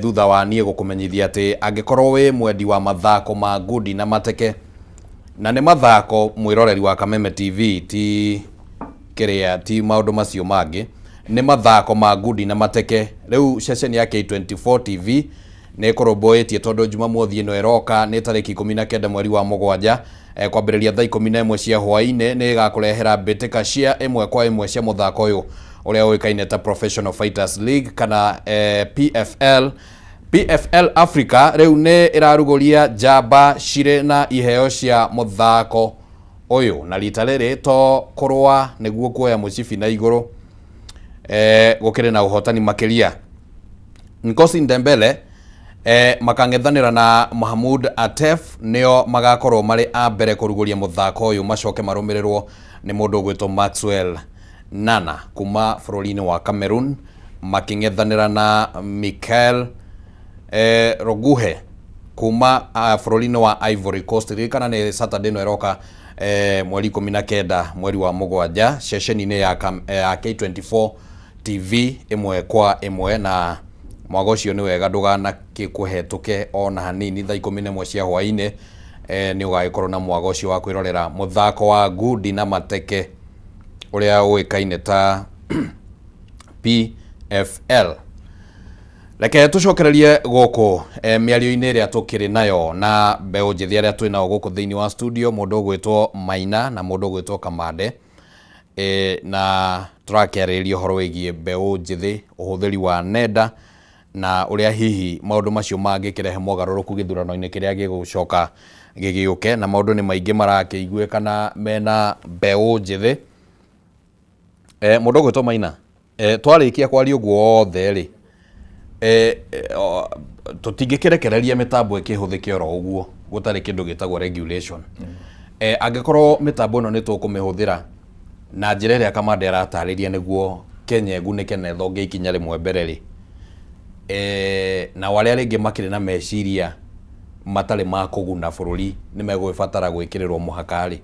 thutha wa niĩ gũkũmenyithia atĩ angĩkorwo wĩ mwendi wa mathako ma ngundi na mateke, na nĩ mathako, mwĩroreri wa Kameme TV, ti kĩrĩa, ti maũndũ macio mangĩ, nĩ mathako ma ngundi na mateke, rĩu ceceni ya K24 TV nĩ ĩkũrũmbũĩtie, tondũ Jumamothi ĩno ĩroka nĩ tarĩki 19 mweri wa 7, kwambĩrĩria thaa 11 cia hwaĩ-inĩ, nĩ ĩgakũrehera mbĩtĩka cia ĩmwe kwa ĩmwe cia mũthako ũyũ ũrĩa ũĩkaine ta Professional Fighters League kana PFL. PFL Africa rĩu nĩ ĩrarugũria njamba cirĩ na iheo cia mũthako ũyũ, na rita rĩrĩ to kũrũa nĩguo kuoya mũcibi na igũrũ, gũkĩrĩ na ũhotani makĩria. Nkosi Ndembele makang'ethanĩra na Mahmoud Atef, nĩo magakorwo marĩ a mbere kũrugũria mũthako ũyũ, macoke marũmĩrĩrwo nĩ mũndũ ũgwĩtwo Maxwell Nana kuma bũrũri-inĩ wa Cameroon makĩng'ethanĩra na Michael Roguhe kuma bũrũri-inĩ wa Ivory Coast. Ririkana nĩ Saturday ĩno ĩroka, mweri 19 mweri wa 7, ceceni-inĩ ya K24 TV ĩmwe kwa ĩmwe, na mwaga ũcio nĩ wega ndũganakĩkũhetũke ona hanini. Thaa 11 cia hwaĩ-inĩ nĩ ũgagĩkorwo na mwaga ũcio wa kwĩrorera mũthako wa ngundi na mateke ũrĩa ũĩkaine ta PFL. Reke tũcokererie gũkũ mĩario-inĩ ĩrĩa tũkĩrĩ nayo na mbeũ njĩthĩ arĩa twĩ nao gũkũ thĩinĩ wa studio, mũndũ ũgwĩtwo Maina na mũndũ ũgwĩtwo Kamande, na tũrakĩarĩrĩria ũhoro wĩgiĩ mbeũ njĩthĩ, ũhũthĩri wa nenda, na ũrĩa hihi maũndũ macio mangĩkĩrehe mogarũrũku gĩthurano-inĩ kĩrĩa gĩgũcoka gĩgĩũke. Na maũndũ nĩ maingĩ marakĩiguĩkana mena mbeũ njĩthĩ. Mũndũ ũgwĩtwo Maina, twarĩkia kwaria ũguo wothe rĩ, tũtingĩkĩrekereria mĩtambo ĩkĩhũthĩke oro ũguo gũtarĩ kĩndũ gĩtagwo regulation. Angĩkorwo mĩtambo ĩno nĩ tũkũmĩhũthĩra na njĩra ĩrĩa Kamande aratarĩria nĩguo Kenya ĩgunĩke na ĩthonge ikinya rĩmwe mbere rĩ, nao arĩa rĩngĩ makĩrĩ na meciria Matarĩ ma kũguna bũrũri nĩ megũgĩbatara gwĩkĩrĩrwo mũhaka rĩ,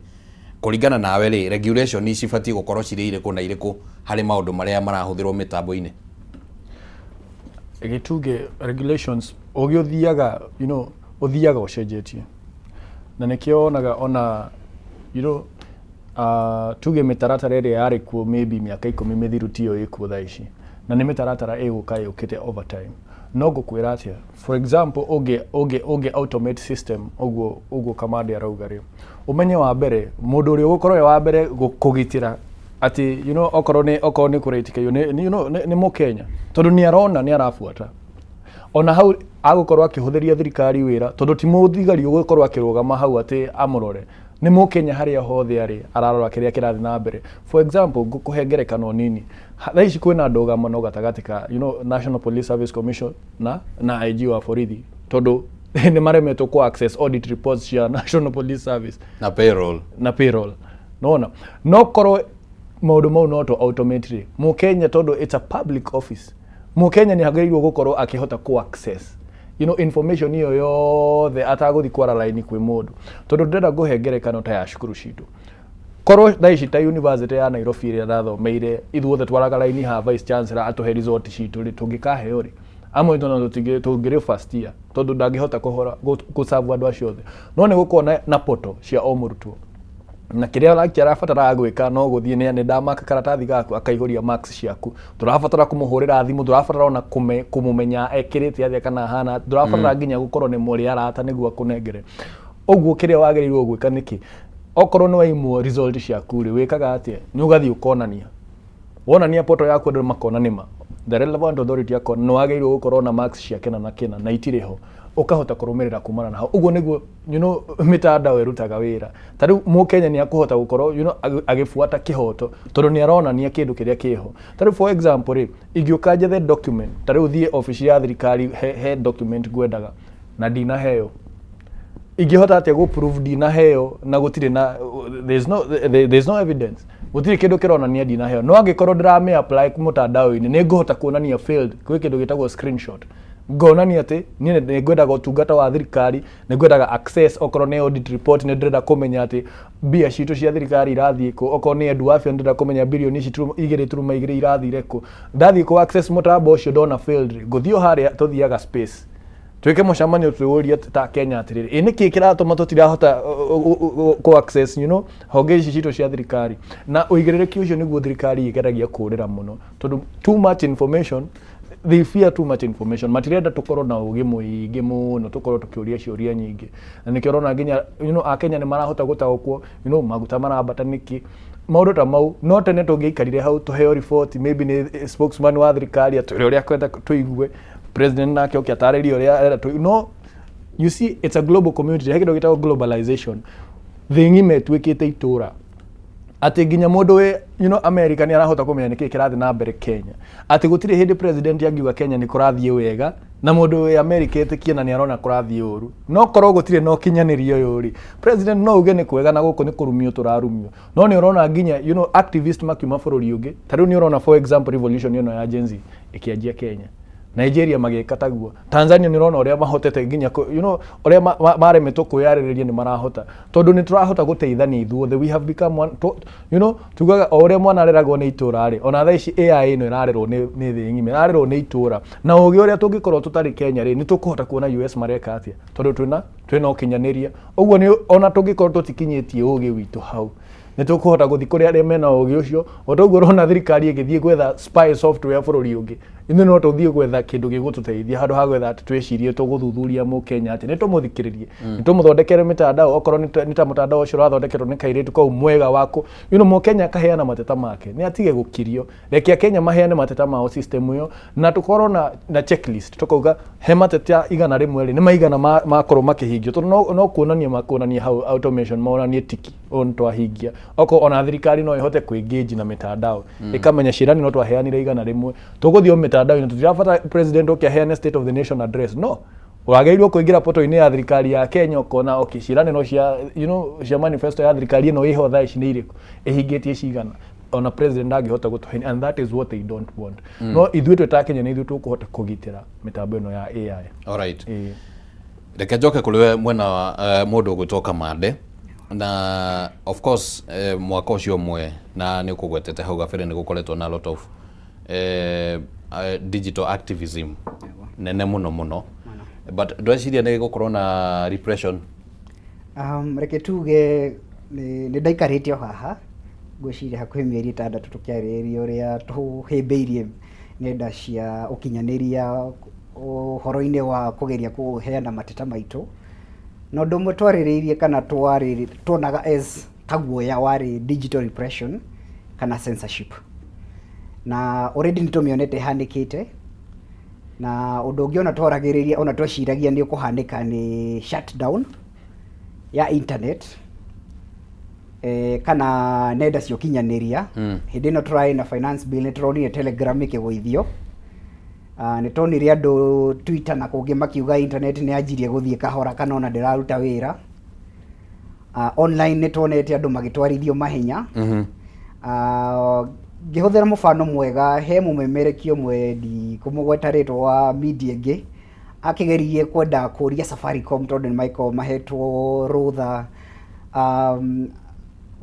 kũringana nawe rĩ, regulation cibatiĩ gũkorwo cirĩ irĩkũ na irĩkũ harĩ maũndũ marĩa marahũthĩrwo mĩtambo-inĩ? Gĩtungĩ regulations ũgĩ ũthiaga ũthiaga ũcenjetie, na nĩkĩo wonaga ona tuge mĩtaratara ĩrĩa yarĩ kuo maybe mĩaka 10 mĩthiru tiyo ĩkuo thaa ici, na nĩ mĩtaratara ĩgũka yũkĩte over time. No ngũkwĩra atĩa, for example, ũngĩ automate system ũguo Kamande arauga rĩ, ũmenye wa mbere mũndũ ũrĩa ũgũkorwo e wa mbere kũgitĩra atĩ okorwo nĩ kũrĩtĩkĩrio nĩ nĩ Mũkenya, tondũ nĩ arona nĩ arabuata ona hau agũkorwo akĩhũthĩria thirikari wĩra, tondũ ti mũthigari ũgũkorwo akĩrũgama hau atĩ amũrore, nĩ Mũkenya harĩa hothe arĩ ararora kĩrĩa kĩrathiĩ na mbere. For example, ngũkũhe ngerekano nini. Thaa ici kwĩna ndũgamano gatagatĩ ka National Police Service Commission na IG wa borithi, tondũ nĩ maremetwo ku access audit reports cia National Police Service na payroll. Na payroll. Nona no korwo maũndũ mau no to automate rĩ, Mũkenya, tondũ it's a public office, Mũkenya nĩ agĩrĩirwo gũkorwo akĩhota ku access information ĩyo yothe atagũthi kwara line kwĩ mũndũ. Tondũ ndĩrenda ngũhe ngerekano ta ya cukuru citũ. Korwo thaa ici ta University ya Nairobi ĩrĩa ndathomeire, ithuothe twaraga raini ha vice chancellor atũhe result citũ rĩ, tũngĩkaheo rĩ, amwe tondũ tũngĩrĩ first year, tondũ ndangĩhota kũhora gũcabu andũ acio othe. No nĩ gũkorwo na portal cia o mũrutwo, na kĩrĩa lecturer arabataraga gwĩka no gũthiĩ nĩ ndamaka karatathi gaku, akaihũria marks ciaku. Ndũrabatara kũmũhũrĩra thimũ, ndũrabatara ona kũmũmenya ekĩrĩte atĩa kana ahana, ndũrabatara nginya gũkorwo nĩ mũrĩ arata nĩguo akũnengere. Ũguo kĩrĩa wagĩrĩirwo gwĩka nĩkĩ, okorwo nĩ waimwo result ciaku rĩ, wĩkaga atĩa? Nĩ ũgathiĩ ũkonania, wonania portal yaku, andũ makona nĩma the relevant authority akona nĩ wagĩrĩirwo gũkorwo na marks cia kĩna na kĩna na itirĩ ho, ũkahota kũrũmĩrĩra kumana na hau. Ũguo nĩguo mĩtandao ĩrutaga wĩra. Ta rĩu Mũkenya nĩ akũhota gũkorwo agĩbuata kĩhoto, tondũ nĩ aronania kĩndũ kĩrĩa kĩho. Ta rĩu, for example rĩ, ingĩũka njethe document, ta rĩu thiĩ obici ya thirikari, he document ngwendaga na ndinaheo, ingĩhota atĩa gũ prove ndinaheo na gũtirĩ na there's no evidence, gũtirĩ kĩndũ kĩronania ndinaheo? No angĩkorwo ndĩramĩ apply mũtandao-inĩ, nĩ ngũhota kuonania failed. Gwĩ kĩndũ gĩtagwo screenshot, ngonania atĩ niĩ nĩ ngwendaga ũtungata wa thirikari, nĩ ngwendaga access okorwo nĩ audit report, nĩ ndĩrenda kũmenya atĩ mbia citũ cia thirikari irathiĩ kũ, okorwo nĩ Edu Afya, nĩ ndĩrenda kũmenya birioni ici 2.2 irathire kũ. Ndathiĩ kũ access mũtambo ũcio, ndona failed rĩ, ngũthiĩ o harĩa tũthiaga space, twĩke mũcemanio, twĩũrie ta Kenya atĩrĩrĩ, ĩ nĩkĩ kĩratũma tũtirahota kũ access honge ici citũ cia thirikari? Na ũigĩrĩrĩki ũcio nĩguo thirikari ĩgeragia kũrĩra mũno, tondũ too much information, they fear too much information. Matirenda tũkorwo na ũgĩ mũingĩ mũno, tũkorwo tũkĩũria ciũria nyingĩ. Na nĩkĩo ũrona nginya Akenya nĩ marahota gũtaũkwo maguta marambata nĩkĩ, maũndũ ta mau. No tene tũngĩaikarire hau tũheo report, maybe nĩ spokesman wa thirikari atwĩre ũrĩa kwenda tũigue, president nake oke atarĩrie ũrĩa arenda tũigue. No you see, it's a global community. He kĩndũ gĩtagwo globalization. Thĩ ng'ima ĩtuĩkĩte itũra, atĩ nginya mũndũ wĩ America nĩ arahota kũmenya nĩkĩĩ kĩrathiĩ na mbere Kenya, atĩ gũtirĩ hĩndĩ president angiuga Kenya nĩ kũrathiĩ wega na mũndũ wĩ America ĩtĩkie na nĩ arona kũrathiĩ ũru. No korwo gũtirĩ na ũkinyanĩria ũyũ rĩ, president no uge nĩ kwega na gũkũ nĩ kũrumio tũrarumio. No nĩ ũrona nginya activist makiuma bũrũri ũngĩ. Ta rĩu nĩ ũrona, for example, revolution ĩno ya Gen Z ĩkĩanjia Kenya, Nigeria magĩka taguo, Tanzania nĩ ũrona ũrĩa mahotete nginya ũrĩa maremetwo kwĩyarĩrĩria, nĩ marahota, tondũ nĩ tũrahota gũteithania ithuothe. We have become one. Tugaga o ũrĩa mwana areragwo nĩ itũra rĩ, ona thaa ici AI ĩno ĩrarerwo nĩ thĩ ng'ima, ĩrarerwo nĩ itũra. Na ũgĩ ũrĩa tũngĩkorwo tũtarĩ Kenya rĩ, nĩ tũkũhota kuona US mareka atĩa, tondũ twĩna ũkinyanĩria. Ũguo nĩ ona tũngĩkorwo tũtikinyĩtie ũgĩ witũ hau, nĩ tũkũhota gũthiĩ kũrĩ arĩa mena ũgĩ ũcio. O ta ũguo ũrona thirikari ĩgĩthiĩ gwetha spy software bũrũri ũngĩ, ithuĩ no tũthiĩ gwetha kĩndũ gĩgũtũteithia handũ ha gwetha atĩ twĩcirie tũgũthuthuria Mũkenya atĩ nĩ tũmũthikĩrĩrie, nĩ tũmũthondekere mĩtandao, okorwo nĩ ta mũtandao ũcio ũrathondeketwo nĩ kairĩtu kau mwega wako, Mũkenya akaheana mateta make, nĩ atige gũkirio. Reke Akenya maheane mateta mao system ĩyo, na tũkorwo na checklist, tũkauga he mateta 100 rĩ, nĩ maigana makorwo makĩhingio, tondũ no kuonania makuonania hau automation, monanie tiki ũyũ nĩ twahingia. Okorwo ona thirikari no ĩhote kwĩngĩnji na mĩtandao, ĩkamenya ciĩranĩro no twaheanire 100, tũgũthiĩ o mĩtandao-inĩ, tũtirabatara president oke aheane State of the Nation Address. No wagĩrĩirwo kũingĩra portal-inĩ ya thirikari ya Kenya, ũkona okay, ciĩranĩro cia cia manifesto ya thirikari ĩno ĩho thaa ici nĩ irĩkũ, ĩhingĩtie cigana. Ona president ndangĩhota gũtũhenia, and that is what they don't want. No ithuĩ twĩ ta Kenya, nĩ ithuĩ tũkũhota kũgitĩra mĩtambo ĩno ya AI. Alright. Ĩĩ. Reke njoke kũrĩ we mwena wa mũndũ ũgwĩtwo Kamande, na of course mwaka ũcio ũmwe na nĩ ũkũgwetete hau gabere nĩ gũkoretwo na lot of digital activism nene mũno mũno, but ndweciria nĩ gũkorwo na repression? Reke tuge nĩ ndaikarĩte o haha, ngwĩciria hakuhĩ mĩeri 6 tũkĩarĩrĩria ũrĩa tũhĩmbĩirie nenda cia ũkinyanĩria ũhoro-inĩ wa kũgeria kũheana mateta maitũ. Na ũndũ ũmwe twarĩrĩirie kana twarĩ tuonaga as ta guoya warĩ digital repression kana censorship. Na already nĩ tũmĩonete ĩhanĩkĩte. Na ũndũ ũngĩ ona twaragĩrĩria, ona tweciragia nĩ ũkũhanĩka, nĩ shutdown ya internet kana nenda cia ũkinyanĩria. Hĩndĩ ĩno tũrarĩ na finance bill, nĩ tũronire Telegram ĩkĩgũithio. Nĩ tuonire andũ Twitter na kũngĩ makiuga internet nĩ yanjirie gũthiĩ kahora kana ona ndĩraruta wĩra. Online nĩ tuonete andũ magĩtwarithio mahenya. Ngĩhũthĩra mũbano mwega, he mũmemerekia ũmwe, ndikũmũgweta rĩtwa, wa media ĩngĩ, akĩgeririe kwenda kũria Safaricom, tondũ nĩ magĩkoragwo mahetwo rũtha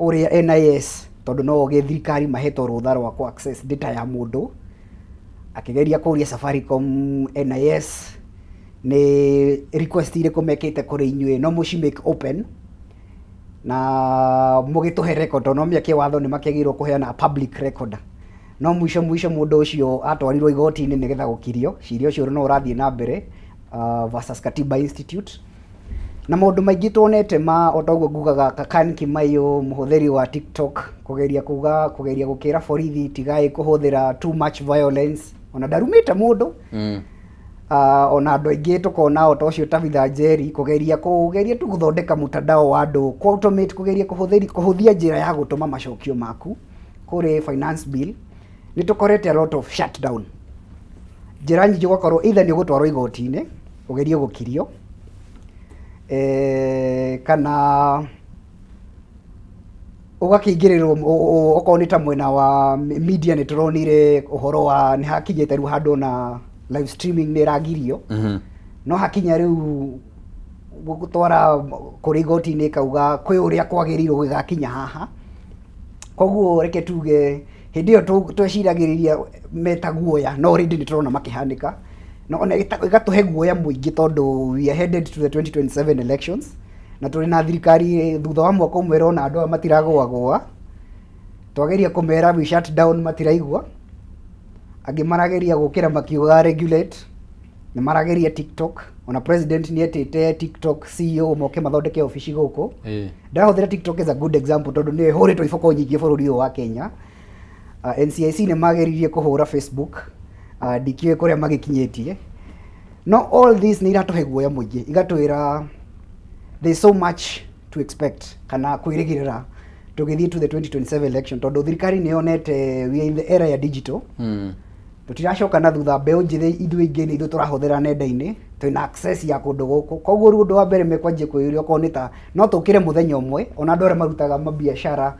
ũrĩa NIS, tondũ no gĩ thirikari mahetwo rũtha rwa kũ access data ya mũndũ. Akĩgeria kũria Safaricom, NIS nĩ request irĩkũ mekĩte kũrĩ inyuĩ, no mũci make open na mũgĩtũhe record, tondũ no mĩaka watho nĩ makĩagĩrĩirwo kũheana public record. No mũico mũico mũndũ ũcio atwarirwo igoti-inĩ nĩgetha gũkirio cira ũcio, no ũrathiĩ na mbere, versus Katiba Institute. Na maũndũ maingĩ tuonete ma o ta ũguo ngugaga, Kakan Kimaiyo, mũhũthĩri wa TikTok, kũgeria kuga, kũgeria gũkĩra borithi tigai kũhũthĩra too much violence, ona ndarumĩte mũndũ. Ona andũ aingĩ tũkona o ta ũcio Tabitha Njeri kũgeria tu gũthondeka mtandao wa andũ ku automate, kũgeria kũhũthĩri kũhũthia njĩra ya gũtũma macokio maku kũrĩ finance bill. Nĩ tũkorete a lot of shutdown, njĩra nyingĩ, ũgakorwo either nĩ ũgũtwarwo igoti-inĩ ũgerie gũkirio, kana ũgakĩingĩrĩrwo okorwo nĩ ta mwena wa media. Nĩ tũronire ũhoro wa nĩ hakinyĩte rĩu handũ na live streaming nĩ ĩragirio. No hakinya rĩu gũtwara kũrĩ igoti-inĩ, kauga kwĩ ũrĩa kwagĩrĩirwo gũgakinya haha. Koguo reke tuge hĩndĩ ĩyo tweciragĩrĩria meta guoya, no already nĩ tũrona makĩhanĩka, no ona ĩgatũhe guoya mũingĩ, tondũ we are headed to the 2027 elections na tũrĩ na thirikari thutha wa mwaka ũmwe ĩrona andũ aya matiragũagũa. Twageria kũmera we shut down, matiraigua. Angĩ marageria gũkĩra makiuga regulate, nĩ marageria TikTok, ona president nĩ etĩte TikTok CEO moke mathondeke obici gũkũ. Ndĩrahũthĩra TikTok as a good example tondũ nĩ ĩhũrĩtwo iboko nyingĩ bũrũri ũyũ wa Kenya. NCIC nĩ mageririe kũhũra Facebook, ndikĩũĩ kũrĩa magĩkinyĩtie. No all this nĩ iratũhe guoya mũingĩ, igatwĩra there is so much to expect kana kwĩrĩgĩrĩra tũgĩthiĩ to the 2027 election, tondũ thirikari nĩ yonete we are in the era ya digital. Tũtiracoka na thutha. Mbeũ njĩthĩ ithuĩ ingĩ nĩ ithuĩ tũrahũthĩra nenda-inĩ, twĩna access ya kũndũ gũkũ. Koguo rĩu ũndũ wa mbere mekwanjia kwĩyũria, okorwo nĩ ta no tũkĩre mũthenya ũmwe, ona andũ arĩa marutaga mabiacara,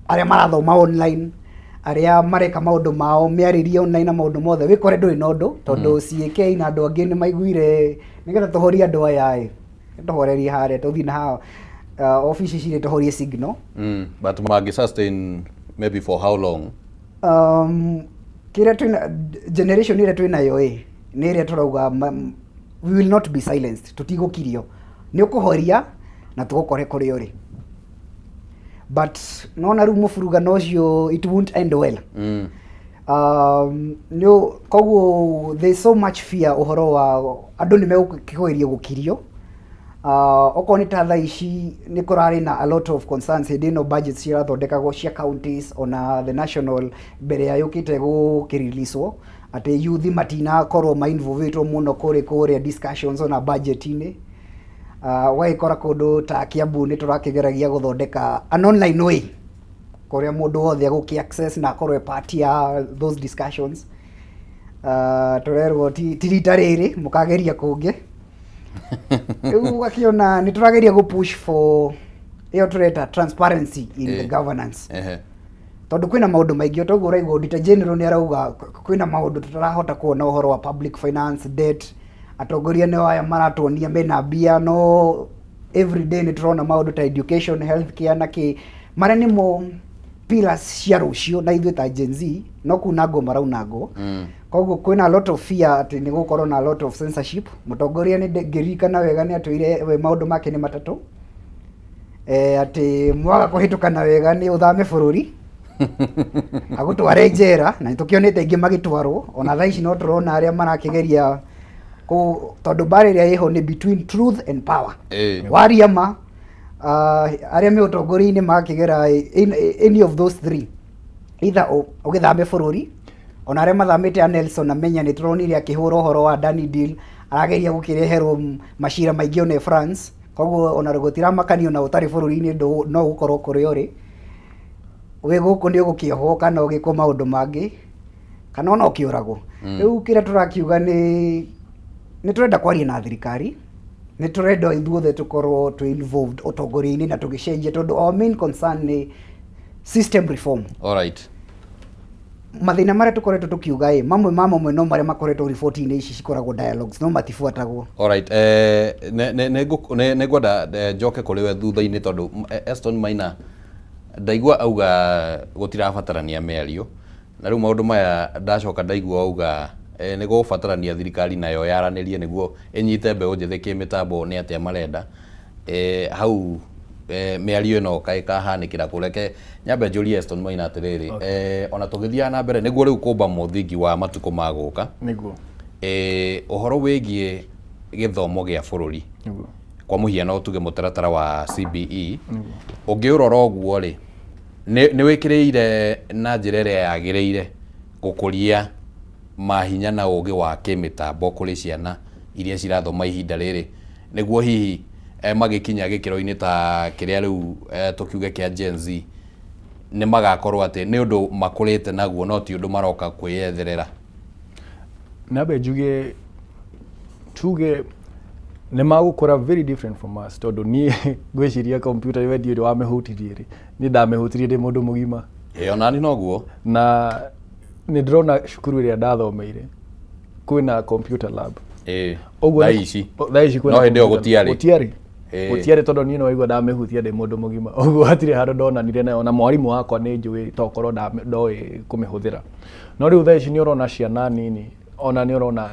arĩa marathoma online, arĩa mareka maũndũ mao mĩarĩrie online na maũndũ mothe, wĩkore ndũrĩ na ũndũ, tondũ CAK na andũ angĩ nĩ maiguire nĩgetha tũhorie andũ aya ĩ, tũhorerie harĩa, tũthiĩ na haha obici cirĩ, tũhorie signal. But mangĩ sustain maybe for how long? Kĩrĩa twĩna, generation ĩrĩa twĩnayo ĩ nĩ ĩrĩa tũrauga we will not be silenced. Tũtigũkirio, nĩ ũkũhoria na tũgũkore kũrĩa ũrĩ. But nona rĩu mũburugano ũcio, it won't end well. Nĩ koguo there is so much fear ũhoro wa andũ nĩ megũkĩgeria gũkirio. Okorwo nĩ ta thaa ici nĩ kũrarĩ na a lot of concerns hĩndĩ ĩno budget cirathondekagwo cia counties, ona the national, mbere ya yũkĩte gũkĩriliswo, atĩ youth matinakorwo mainvolvĩtwo mũno kũrĩ kũrĩa discussions ona budget-inĩ. Ũgagĩkora kũndũ ta Kiambu nĩ tũrakĩgeragia gũthondeka an online way kũrĩa mũndũ wothe agũkĩ access na akorwo e part ya those discussions. Tũrerwo ti rita rĩrĩ, mũkageria kũngĩ. Rĩu ũgakĩona nĩ tũrageria gũ push for ĩyo tũreta transparency in the governance, tondũ kwĩna maũndũ maingĩ. O toguo ũraigua Auditor General nĩ arauga kwĩna maũndũ tũtarahota kuona ũhoro wa public finance debt. Atongoria nĩo aya maratuonia mena mbia, no everyday nĩ tũrona maũndũ ta education, healthcare na kĩ, marĩa nĩmo pillars cia rũciũ, na ithuĩ ta Gen Z no kunangwo maraunangwo. Koguo kwĩna a lot of fear atĩ nĩ gũkorwo na a lot of censorship. Mũtongoria nĩ ngĩririkana wega nĩ atwĩire we maũndũ make nĩ matatũ, atĩ mwaga kũhĩtũkana wega nĩ ũthame bũrũri, agũtware njera, na nĩ tũkĩonete aingĩ magĩtwarwo. Ona thaa ici no tũrona arĩa marakĩgeria kũ, tondũ mbara ĩrĩa ĩho nĩ between truth and power. Waria ma, arĩa me ũtongoria-inĩ makĩgera any of those three, either ũgĩthame bũrũri, ona arĩa mathamĩte a Nelson Amenya nĩ tũronire akĩhũra ũhoro wa Dani Deal, arageria gũkĩreherwo macira maingĩ one France. Koguo ona gũtiramakania ona ũtarĩ bũrũri-inĩ, no ũgũkorwo kũrĩa ũrĩ, wĩ gũkũ nĩ ũgũkĩohwo kana ũgĩkwo maũndũ mangĩ kana ona ũkĩũragwo. Rĩu kĩrĩa tũrakiuga nĩ tũrenda kwaria na thirikari, nĩ tũrenda ithuothe tũkorwo twĩ involved ũtongoria-inĩ na tũgĩcenjia, tondũ our main concern nĩ system reform. Alright. Mathĩna marĩa tũkoretwo tũkiuga ĩ, mamwe ma mamwe no marĩa makoretwo riboti-inĩ ici cikoragwo dialogues, no matibuatagwo. Alright, nĩ ngwenda njoke kũrĩ we thutha-inĩ, tondũ Eston Maina ndaigua auga gũtirabatarania mĩario, na rĩu maũndũ maya ndacoka ndaigua auga nĩ gũbatarania thirikari nayo yaranĩrie nĩguo ĩnyite mbeũ njĩthĩ kĩmĩtambo nĩ atĩa marenda. Hau mĩario ĩno kaĩ kahanĩkĩra kũ? Reke nyambe njũrie Eston Maina atĩrĩrĩ, ona tũgĩthiaga na mbere nĩguo rĩu kũmba mũthingi wa matukũ ma gũka, ũhoro wĩgiĩ gĩthomo gĩa bũrũri, kwa mũhiano tuge mũtaratara wa CBE, ũngĩũrora ũguo rĩ, nĩ wĩkĩrĩire na njĩra ĩrĩa yagĩrĩire gũkũria mahinya na ũgĩ wa kĩmĩtambo kũrĩ ciana iria cirathoma ihinda rĩrĩ, nĩguo hihi magĩkinya gĩkĩro-inĩ ta kĩrĩa rĩu tũkiuge kĩa Gen Z, nĩ magakorwo atĩ nĩ ũndũ makũrĩte naguo, no ti ũndũ maroka kwĩyetherera? Nambe njuge, tuge nĩ magũkũra very different from us, tondũ niĩ ngwĩciria computer we ndiũĩ wamĩhutirie rĩ, niĩ ndamĩhutirie ndĩ mũndũ mũgima. Ĩ, onani noguo. Na nĩ ndĩrona cukuru ĩrĩa ndathomeire kwĩna computer lab. Ũguo thaa ici. Thaa ici kwĩna No hĩndĩ ĩyo computer. Gũtiarĩ. Gũtiarĩ. Gũtiarĩ, tondũ niĩ nĩwaigua ndamĩhutia ndĩ mũndũ mũgima, ũguo hatirĩ handũ ndonanire nayo, na mwarimũ wakwa nĩ njũĩ tokorwo ndoĩ kũmĩhũthĩra. No rĩu thaa ici nĩ ũrona ciana nini, ona nĩ ũrona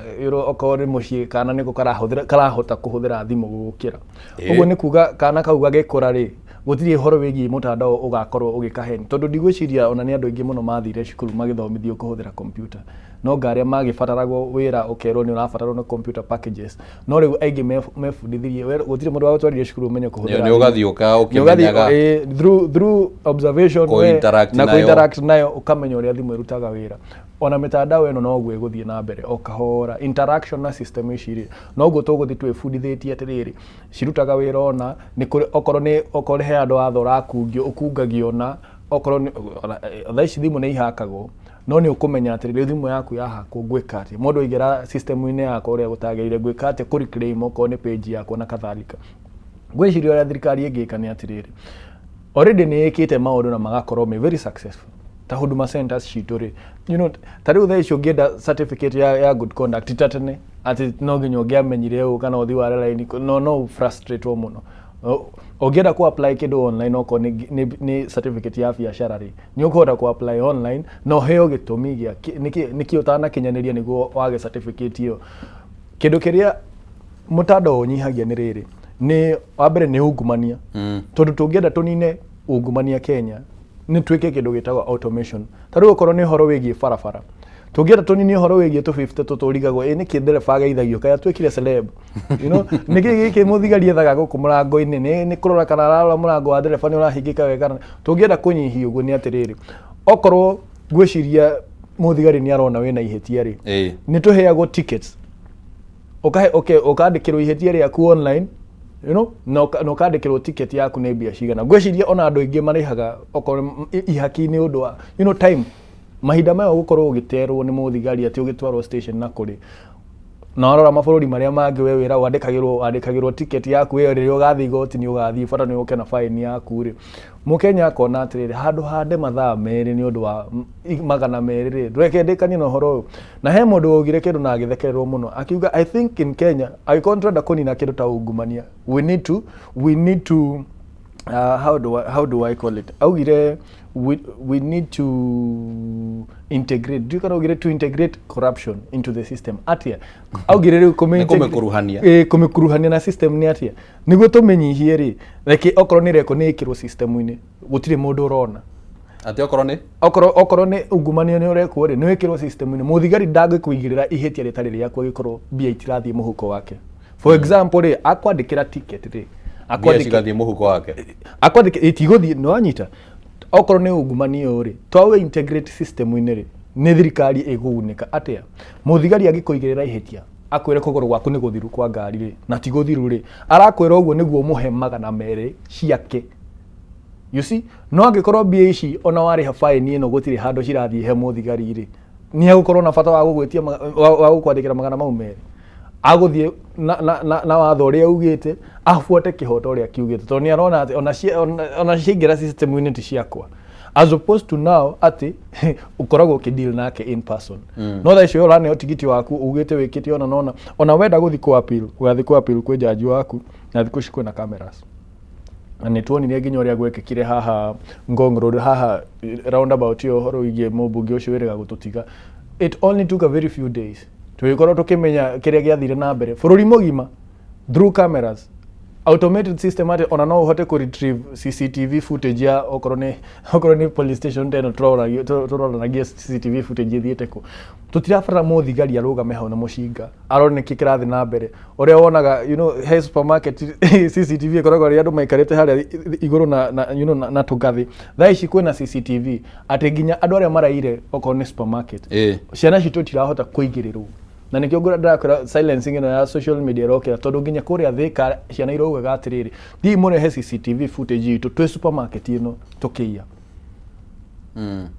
okorwo nĩ mũciĩ kana nĩko karahũthĩra, karahota kũhũthĩra thimũ gũgũkĩra. Ũguo nĩ kuga kana kau gagĩkũra rĩ, gũtirĩ ũhoro wĩgiĩ mũtandao ũgakorwo ũgĩkaheni, tondũ ndigwĩciria ona nĩ andũ aingĩ mũno mathire cukuru magĩthomithio kũhũthĩra computer, no nga arĩa magĩbataragwo wĩra ũkerwo nĩ ũrabatarwo nĩ computer packages. No rĩu aingĩ mebundithirie, gũtirĩ mũndũ wagũtwarire cukuru ũmenye kũhũthĩra Nĩ thimũ. ũgathiĩ Nĩ ũgathiĩ, ũkĩmenyaga. Through observation we, Kũ-interact na nayo. kũ-interact nayo, ũkamenya ũrĩa thimũ ĩrutaga wĩra. Ona mĩtandao ĩno noguo ĩgũthiĩ na mbere o kahora, interaction na system ici rĩ, noguo tũgũthiĩ twĩbundithĩtie atĩrĩrĩ, cirutaga wĩra. Ona nĩ kũrĩ okorwo he handũ watho ũrakungio, ũkungagio, na okorwo nĩ ona, thaa ici thimũ nĩ ihakagwo, no nĩ ũkũmenya atĩrĩrĩ, thimũ yaku yahakwo ngwĩka atĩa, mũndũ aingĩra system-inĩ yakwa ũrĩa gũtagĩrĩire ngwĩka atĩa kũ reclaim okorwo nĩ page yakwa na kadhalika. Ngwĩciria ũrĩa thirikari ĩngĩka nĩ atĩrĩrĩ, already nĩ ĩkĩte maũndũ na magakorwo me very successful, ta Huduma Centers citũ rĩ, ta rĩu thaa ici ũngĩenda certificate ya good conduct, ta tene atĩ no nginya ũngĩamenyire ũũ kana ũthiĩ ware line, no frustrate mũno. Ũngĩenda ku apply kĩndũ online, okorwo nĩ certificate ya biacara rĩ, nĩ ũkũhota ku apply online na ũheo gĩtũmi gĩa nĩkĩ ũtanakinyanĩria nĩguo wage certificate ĩyo. Kĩndũ kĩrĩa mũtandao ũnyihagia nĩ rĩrĩ, nĩ wa mbere nĩ ungumania, tondũ tũngĩenda tũnine ungumania Kenya nĩ twĩke kĩndũ gĩtagwo automation. Ta rĩu okorwo nĩ ũhoro wĩgiĩ barabara, tũngĩenda tũnine ũhoro wĩgiĩ tũ 50 tũtũrigagwo ĩ nĩkĩ ndereba ageithagio, kaĩ atuĩkire celeb, nĩkĩ gĩkĩ mũthigari ethaga gũkũ mũrango-inĩ, nĩ kũrora kana ararora mũrango wa ndereba nĩ ũrahingĩka wega. Kana tũngĩenda kũnyihia ũguo nĩ atĩrĩrĩ, okorwo ngwĩciria mũthigari nĩ arona wĩna ihĩtia rĩ, nĩ tũheagwo tickets, ũkahe, okay, ũkandĩkĩrwo ihĩtia rĩaku online, na ũkandĩkĩrwo ticket yaku nĩ mbia cigana. Ngwĩciria ona andũ aingĩ marĩhaga okorwo ihaki nĩ ũndũ wa time, mahinda maya ũgũkorwo ũgĩterwo nĩ mũthigari atĩ ũgĩtwarwo station na kũrĩ Na warora mabũrũri marĩa mangĩ, we wĩra wandĩkagĩrwo ticket yaku ĩyo, rĩrĩa ũgathiĩ igoti nĩ ũgathiĩ, bata nĩ ũke na fine yaku rĩ. Mũkenya akona atĩrĩrĩ, handũ hande mathaa 2 nĩ ũndũ wa 200 rĩ, reke ndĩkanie na ũhoro ũyũ. Na he mũndũ waugire kĩndũ na agĩthekererwo mũno, akiuga, "I think in Kenya, angĩkorwo nĩ tũrenda kũnina kĩndũ ta ungumania, we need to how do I call it?" Augire we need to integrate, ndiũĩ kana augire to integrate corruption into the system atia. Augire rĩu Nĩ kũmĩkuruhania. Ĩ, kũmĩkuruhania na system nĩ atia nĩguo tũmĩnyihie rĩ? Reke okorwo nĩ reko nĩ ĩkĩrwo system-inĩ, gũtirĩ mũndũ ũrona. Atĩ okorwo nĩ Okorwo nĩ ungumania nĩ ũrekwo rĩ, nĩ wĩkĩrwo system-inĩ, mũthigari ndangĩkũigĩrĩra ihĩtia rĩtarĩ rĩaku angĩkorwo mbia itirathiĩ mũhuko wake. For example rĩ, akwandĩkĩra ticket rĩ, mbia akwandĩkĩra cigathiĩ mũhuko wake. Akwandĩke itigũthiĩ, nĩ wanyita? Okorwo nĩ ungumania ũyũ rĩ, twawe integrate system-inĩ rĩ, nĩ thirikari ĩgũgunĩka atĩa? Mũthigari angĩkũigĩrĩra ihĩtia akwĩre kũgũrũ gwaku nĩ gũthiru kwa ngari rĩ, na ti gũthiru rĩ, arakwĩra ũguo nĩguo ũmũhe 200 ciake, you see? No angĩkorwo mbia ici ona warĩha fine ĩno gũtirĩ handũ cirathiĩ he mũthigari rĩ, nĩ egũkorwo na bata wa gũgwĩtia wa gũkwandĩkĩra magana mau merĩ? Agũthiĩ na watho ũrĩa ugĩte, abuate kĩhoto ũrĩa kiugĩte, tondũ nĩ arona atĩ ona ciaingĩra system-inĩ ti ciakwa, as opposed to now atĩ ũkoragwo ũkĩdeal nake in person. No thaa icio ũraneo tigiti waku ugĩte wĩkĩte ona nona ona wenda gũthiĩ kũ appeal, ũgathiĩ kũ appeal kwĩ jaji waku, na thikũ ici kwĩna cameras, na nĩ tuonire nginya ũrĩa gwekĩkire haha Ngong Road, haha roundabout ĩyo, ũhoro wĩgiĩ mũmbunge ũcio wĩrĩga gũtũtiga. It only took a very few days tũgĩkorwo tũkĩmenya kĩrĩa gĩathire na mbere bũrũri mũgima through cameras, automated system, atĩ ona no ũhote kũ retrieve CCTV footage ya okorwo nĩ police station ta ĩno tũroranagia CCTV footage ĩthiĩte kũ. Tũtirabatara mũthigari arũgame hau na mũcinga arone nĩkĩ kĩrathiĩ na mbere. Ũrĩa wonaga he supermarket CCTV ĩkoragwo ĩrĩ andũ maikarĩte harĩa igũrũ na tũgathĩ, thaa ici kwĩna CCTV atĩ nginya andũ arĩa maraire okorwo nĩ supermarket, ciana citũ itirahota kũigĩrĩrwo. Na nĩkĩo ndĩrakwĩra silencing ĩno ya social media ĩrokĩra, tondũ nginya kũrĩa Thĩka ciana iraugaga atĩrĩrĩ, thiĩ mũrehe CCTV footage itũ twĩ supermarket ĩno tũkĩiya.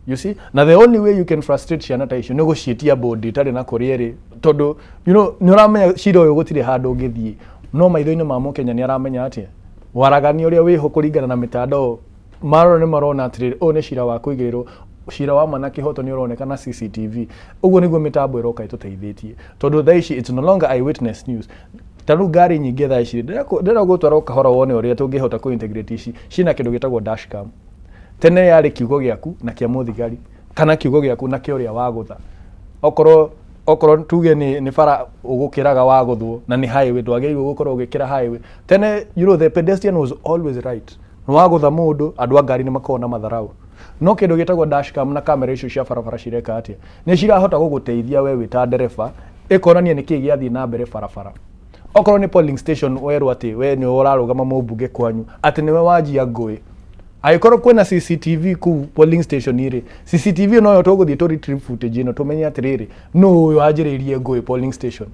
You see, na the only way you can frustrate ciana ta icio nĩ gũciĩtia bond itarĩ na kũrĩa ĩrĩ, tondũ nĩ ũramenya cira ũyũ gũtirĩ handũ ũngĩthiĩ. No maitho-inĩ ma mũkenya nĩ aramenya atĩa waragania ũrĩa wĩho kũringana na mĩtandao, marora nĩ marona atĩrĩrĩ, ũyũ nĩ cira wa kũigĩrĩrwo, cira wa ma na kĩhoto nĩ ũroneka na CCTV. Ũguo nĩguo mĩtambo ĩroka ĩtũteithĩtie, tondũ thaa ici it's no longer eyewitness news. Ta rĩu ngari nyingĩ thaa ici ndĩrenda gũtwara o kahora wone ũrĩa tũngĩhota kũ integrate ici ciĩna kĩndũ gĩtagwo dashcam. Tene yarĩ kiugo gĩaku na kĩa mũthigari, kana kiugo gĩaku na kĩa ũrĩa wagũtha. Okorwo tuge nĩ bara ũgũkĩraga wagũthwo na nĩ highway, ndwagĩrĩirwo gũkorwo ũgĩkĩra highway. Tene the pedestrian was always right. Nĩ wagũtha mũndũ, andũ a ngari nĩ makoragwo na matharau. No kĩndũ gĩtagwo dashcam na kamera icio cia barabara cireka atĩa? Nĩ cirahota gũgũteithia we wĩ ta ndereba, ĩkonania nĩkĩĩ gĩathiĩ na mbere barabara. Okorwo nĩ polling station, werwo atĩ we nĩwe ũrarũgama mũmbunge kwanyu, atĩ nĩwe wanjia ngũĩ, angĩkorwo kwĩna CCTV kũu polling station rĩ, CCTV noyo tũgũthiĩ tũ retrieve footage ĩno, tũmenye atĩrĩrĩ, nũ ũyũ wanjĩrĩirie ngũĩ polling station.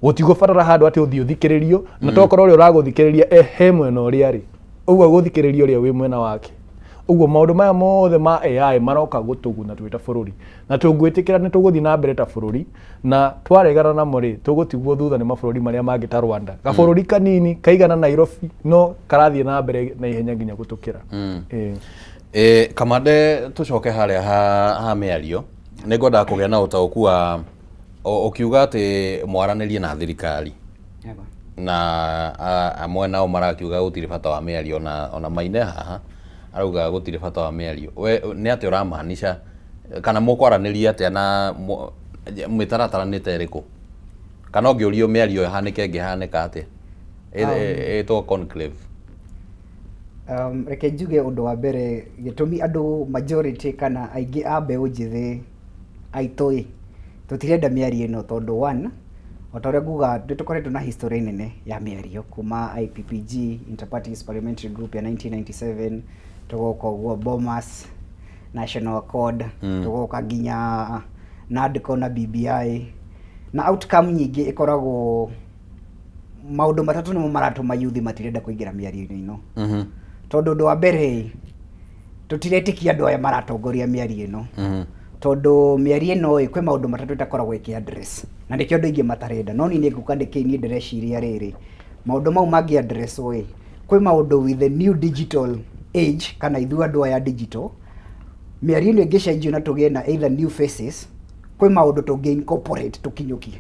Gũtigũbatara handũ atĩ ũthiĩ ũthikĩrĩrio, na tokorwo ũrĩa ũragũthikĩrĩria he mwena ũrĩa rĩ, ũguo agũthikĩrĩria ũrĩa wĩ mwena wake. Ũguo maũndũ maya mothe ma AI maroka gũtũguna twĩ ta bũrũri, na tũngwĩtĩkĩra nĩ tũgũthiĩ na mbere ta bũrũri, na twaregana namo rĩ, tũgũtigwo thutha nĩ mabũrũri marĩa mangĩ ta Rwanda, gabũrũri kanini kaigana Nairobi no karathiĩ na mbere na ihenya nginya gũtũkĩra. Ĩĩ. Kamande, tũcoke harĩa ha mĩario. Nĩ ngwendaga kũgĩa na ũtaũku wa ũkiuga atĩ mwaranĩrie na thirikari na amwe nao marakiuga gũtirĩ bata wa mĩario, ona Maine haha arauga gũtirĩ bata wa mĩario. We nĩ atĩa ũramaanisha, kana mũkwaranĩria atĩa na mĩtaratara nĩ ta ĩrĩkũ, kana ũngĩũrio mĩario ĩhanĩke ĩngĩhanĩka atĩa? Ĩtwo conclave. Reke njuge ũndũ wa mbere, gĩtũmi andũ majority kana aingĩ a mbeũ njĩthĩ aitũ ĩ tũtirenda mĩario ĩno, tondũ one, o ta ũrĩa nguga, nĩ tũkoretwo na history nene ya mĩario kuma IPPG, Interparties Parliamentary Group ya 1997, tũgoka ũguo Bomas, National Accord, tũgoka nginya NADCO na BBI, na outcome nyingĩ ĩkoragwo maũndũ matatũ nĩmo maratũma youth matirenda kũingĩra mĩario-inĩ ĩno. Tondũ ũndũ wa mbere, tũtiretĩkia andũ aya maratongoria mĩario ĩno. Tondũ mĩario ĩno ĩ, kwĩ maũndũ matatũ ĩtakoragwo ĩkĩ address na nĩkĩo andũ aingĩ matarenda. No niĩ nĩ ngũka ndĩkĩ niĩ ndĩreciria rĩrĩ, maũndũ mau mangĩ address ĩ, kwĩ maũndũ with the new digital age kana ithuĩ andũ aya digital, mĩario ĩno ĩngĩcenjio na tũgĩe na either new faces, kwĩ maũndũ tũngĩ incorporate tũkinyũkie,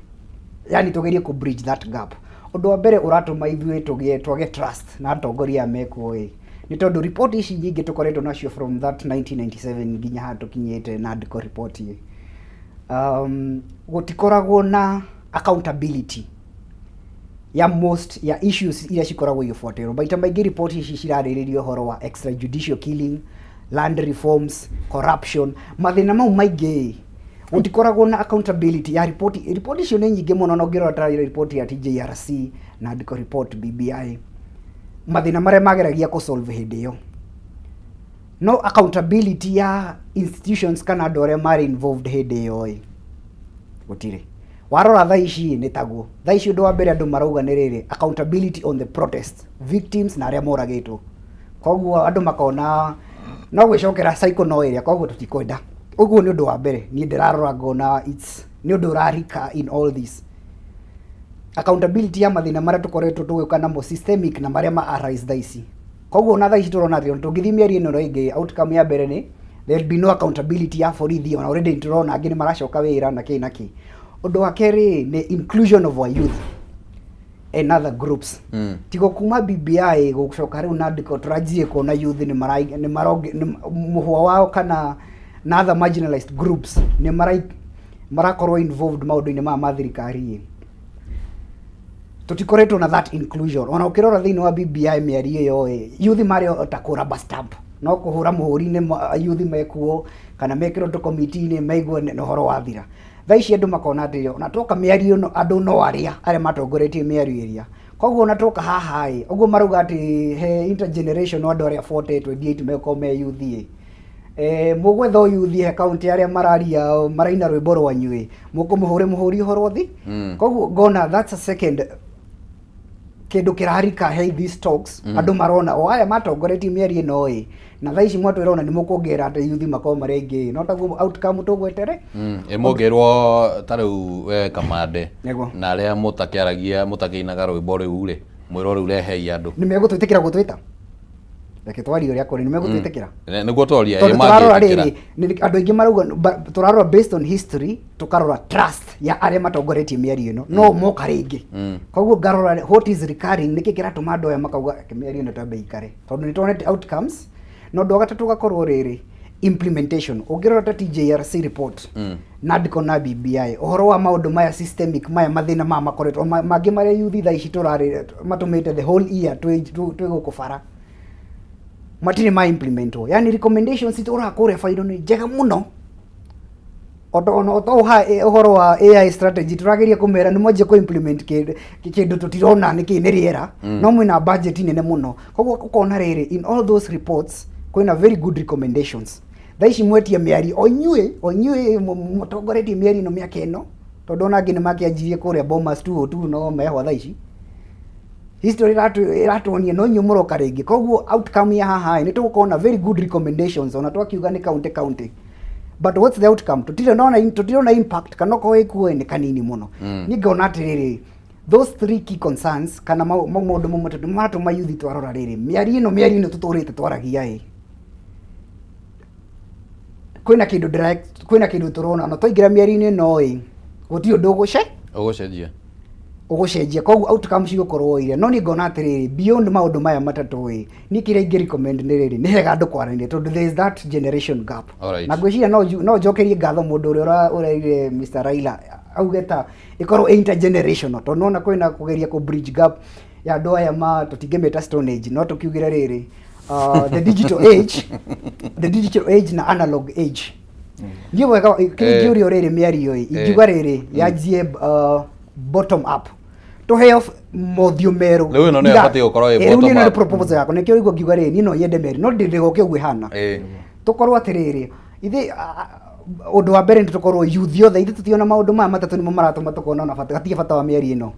yani tũgerie kũ bridge that gap. Ũndũ wa mbere ũratũma ithuĩ tũgĩe twage trust na atongoria aya mekuo ĩ, nĩ tondũ report ici nyingĩ tũkoretwo nacio from that 1997 nginya haha tũkinyĩte NADCO report ĩ, gũtikoragwo na accountability ya most ya issues iria cikoragwo igĩbuatĩrĩrwo. Maita maingĩ report ici cirarĩrĩria ũhoro wa extrajudicial killing, land reforms, corruption, mathĩna mau maingĩ gũtikoragwo na accountability ya report. Report icio nĩ nyingĩ mũno, na ũngĩrora ta report ya TJRC, NADCO report, BBI, mathĩna marĩa mageragia kũ solve hĩndĩ ĩyo, no accountability ya institutions kana andũ arĩa marĩ involved hĩndĩ ĩyo ĩ, gũtirĩ. Warora thaa ici nĩ taguo. Thaa ici ũndũ wa mbere andũ marauga nĩ rĩrĩ, accountability on the protest victims na arĩa moragĩtwo. Koguo andũ makona no gwĩcokera cycle no ĩrĩa, koguo tũtikwenda ũguo. Nĩ ũndũ wa mbere niĩ ndĩrarora ngona it's nĩ ũndũ ũrarika in all this accountability ya mathĩna marĩa tũkoretwo tũgĩũka namo systemic na marĩa ma arise thaa ici. Koguo ona thaa ici tũrona atĩ tũngĩthiĩ mĩario ĩno rĩngĩ, outcome ya mbere nĩ there will be no accountability ya borithi. Ona already tũrona angĩ nĩ maracoka wĩra na kĩ na kĩ. Ũndũ wa kerĩ nĩ inclusion of our youth and other groups. Tigo kuma BBI gũcoka rĩu NADCO, tũranjirie kuona youth nĩ mara nĩ maronge nĩ mũhwa wao kana na other marginalized groups nĩ mara marakorwo involved maũndũ-inĩ maya ma thirikari ĩ. Tũtikoretwo na that inclusion. Ona ũkĩrora thĩinĩ wa BBI mĩario ĩyo ĩ, youth marĩ o ta kũ rubber stamp, no kũhũra mũhũri-inĩ youth mekuo kana mekĩrwo tũkomiti-inĩ maigue nĩ ũhoro wathira. Thaa ici andũ makona atĩ ona twoka mĩario ĩno, andũ no arĩa arĩa matongoretie mĩario ĩrĩa. Koguo ona twoka haha ĩ, ũguo marauga atĩ he intergeneration, andũ arĩa 40 28 megũkorwo me youth ĩ, mũgwetha o youth he kaunti arĩa mararia maraina rwĩmbo rwanyu ĩ, mũkũmũhũre mũhũri ũhoro thi. Koguo ngona that's a second kĩndũ kĩrarika he these talks. Andũ marona o aya matongoretie mĩario ĩno ĩ, na thaa ici mwatwĩra ona nĩ mũkuongerera atĩ youth makorwo marĩ aingĩ, no taguo outcome tũgwetere. Ĩ mũngĩrwo ta rĩu we Kamande Nĩguo. na arĩa mũtakĩaragia mũtakĩinaga rwĩmbo rĩu rĩ, mwĩrwo rĩu rehei andũ. Nĩ megũtwĩtĩkĩra gũtwĩta? Reke twarie ũrĩa kũrĩ, nĩ megũtwĩtĩkĩra? Nĩguo twaria. Tondũ tũrarora mangĩtĩkĩra. Rĩrĩ andũ aingĩ marauga tũrarora based on history, tũkarora trust ya arĩa matongoretie mĩario ĩno no moka rĩngĩ. Koguo ngarora what is recurring, nĩkĩ kĩratũma andũ aya makauga, "Reke mĩario ĩno twambe ikare," tondũ nĩ tuonete outcomes. Na ũndũ wa gatatũ ũgakorwo rĩrĩ, implementation. Ũngĩrora ta TJRC report, NADCO na BBI, ũhoro wa maũndũ maya systemic maya, mathĩna maya makoretwo mangĩ marĩa youth thaa ici tũrarĩ matũmĩte the whole year twĩ gũkũ bara, matirĩ ma implementwo. Yani recommendations itũraga kũrĩa bairo nĩ njega mũno. Ona oto ũhoro wa AI strategy, tũrageria kũmera nĩ mwanjie kũ implement kĩndũ kĩndũ tũtirona nĩ kĩ nĩ rĩera, no mwĩna budget nene mũno. Koguo ũkona rĩrĩ, in all those reports kwĩna very good recommendations. Thaa ici mwetie mĩario o inyuĩ mũtongoretie mĩario ĩno mĩaka ĩno, tondũ ona angĩ nĩ makĩanjirie kũrĩa Bomas 202 no mehwa. Thaa ici history ĩratuonia no inyuĩ mũroka rĩngĩ. Koguo outcome ya haha nĩ tũgũkorwo na very good recommendations, ona twakiuga nĩ county county, but what's the outcome? Tũtirona impact, kana okorwo ĩkuo nĩ kanini mũno. Niĩ ngona atĩrĩrĩ, those three key concerns kana mau maũndũ mau matatũ maratũma youth twarora rĩrĩ mĩario ĩno tũtũrĩte twaragia ĩ, kwĩna kĩndũ tũrona ona twaingĩra mĩario-inĩ ĩno ĩ, gũtirĩ ũndũ ũgũce Ũgũcenjia. Ũgũcenjia. Koguo outcome cigũkorwo iria. No niĩ ngona atĩrĩrĩ, beyond maũndũ maya matatũ ĩ, niĩ kĩrĩa ingĩ recommend nĩ rĩrĩ, nĩ hega andũ kwaranĩria tondũ there is that generation gap. Na ngwĩciria no njokerie ngatho mũndũ ũrĩa ũrerire Mr Raila auge ta ĩkorwo ĩ intergenerational, tondũ nona kwĩna kũgeria kũ bridge gap ya andũ aya ma tũtingĩmĩta stone age, no tũkiugire rĩrĩ, the digital age na analog age. Niĩ wega kĩrĩa ingĩũria rĩrĩ, mĩario ĩ, ingiuga rĩrĩ, yanjie bottom up, tũheo mothiũ merũ. Rĩu ĩno nĩyo ĩbatiĩ gũkorwo ĩ Rĩu bottom niĩ no nĩ up. proposal yakwa, nĩkĩo rĩu ngiuga rĩrĩ, niĩ no nyende mĩario no ndĩgoke ũguo ĩhana. Tũkorwo atĩrĩrĩ, ithe ũndũ wa mbere nĩ tũkorwo youth yothe ithe tũtiona maũndũ maya matatũ nĩmo maratũma tũkona ona bata gatirĩ bata wa mĩario ĩno.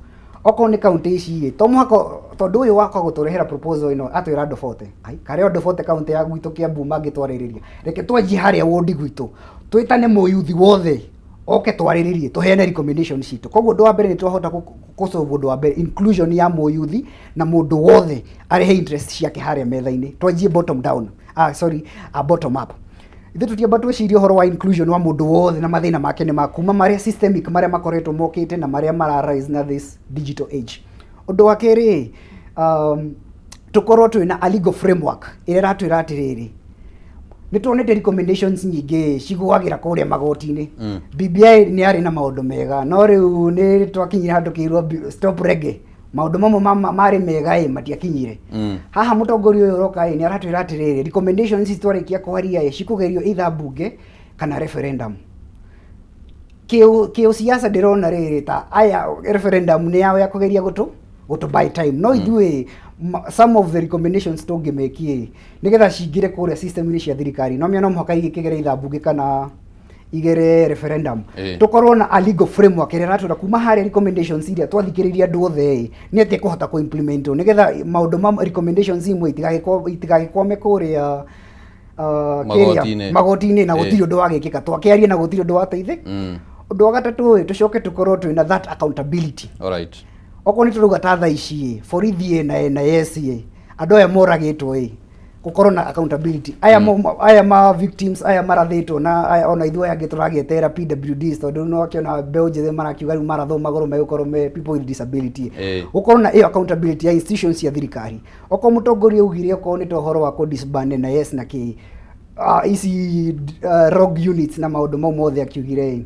Okorwo nĩ kaunti ici ĩ, to mũhaka tondũ ũyũ wakwa gũtũrehera proposal ĩno atwĩra andũ 40. Ai, karĩ andũ 40 kaunti ya gwitũ Kiambu mangĩtwarĩrĩria. Reke twanjie harĩa wodi gwitũ. Twĩtane mũyuthi wothe oke twarĩrĩrie tũheane recommendation citũ. Koguo ũndũ wa mbere nĩ twahota kũ solve ũndũ wa mbere, inclusion ya mũyuthi na mũndũ wothe arehe interest ciake harĩa metha-inĩ. Twanjie bottom down. Ah, sorry, bottom up. Ithuĩ tũtiamba twĩcirie ũhoro wa inclusion wa mũndũ wothe na mathĩna make nĩ ma kuma marĩa systemic marĩa makoretwo mokĩte na marĩa mara rise na this digital age. Ũndũ wa kerĩ, tũkorwo twĩna a legal framework ĩrĩa ĩratwĩra atĩrĩrĩ, nĩ tuonete recommendations nyingĩ cigũagĩra kũrĩa magoti-inĩ. BBI nĩ yarĩ na maũndũ mega, no rĩu nĩ twakinyire handũ kĩirwo stop reggae. Maũndũ mamwe marĩ mega ĩ matiakinyire. Haha mũtongoria ũyũ ũroka ĩ nĩ aratwĩra atĩrĩrĩ, recommendations ici twarĩkia kwaria ĩ cikũgerio either bunge kana referendum. Kĩũsiasa ndĩrona rĩrĩ ta aya referendum nĩ yao ya kũgeria gũtũ buy time, no ithuĩ some of the recommendations tũngĩmekie ĩ nĩgetha cingĩre kũrĩa system-inĩ cia thirikari, no no mũhaka igĩkĩgere either bunge kana igere referendum. Tũkorwo na a legal framework ĩrĩa ĩratwĩra kuma harĩa recommendations iria twathikĩrĩria andũ othe ĩ nĩ atĩa kũhota kũ implement nĩgetha maũndũ ma recommendations imwe itigagĩkwame kũrĩa Magoti-inĩ. Magoti-inĩ na gũtirĩ ũndũ wagĩkĩka, twakĩaria na gũtirĩ ũndũ wateithĩ. Ũndũ wa gatatũ ĩ, tũcoke tũkorwo twĩna that accountability. Okorwo nĩ tũrauga ta thaa ici ĩ borithi ĩ na NIS ĩ andũ aya moragĩtwo ĩ gũkorwo na accountability aya, aya ma victims aya marathĩtwo na aya ona ithuĩ aya angĩ tũragĩetera PWDs, tondũ no akĩona mbeũ njĩthĩ marakiuga rĩu marathwo magũrũ megũkorwo me people with disability. Gũkorwo na ĩyo accountability ya institutions cia thirikari, okorwo mũtongoria augire okorwo nĩ ta ũhoro wa kũ disband NIS na kĩ ici rogue units na maũndũ mau mothe akiugire ĩ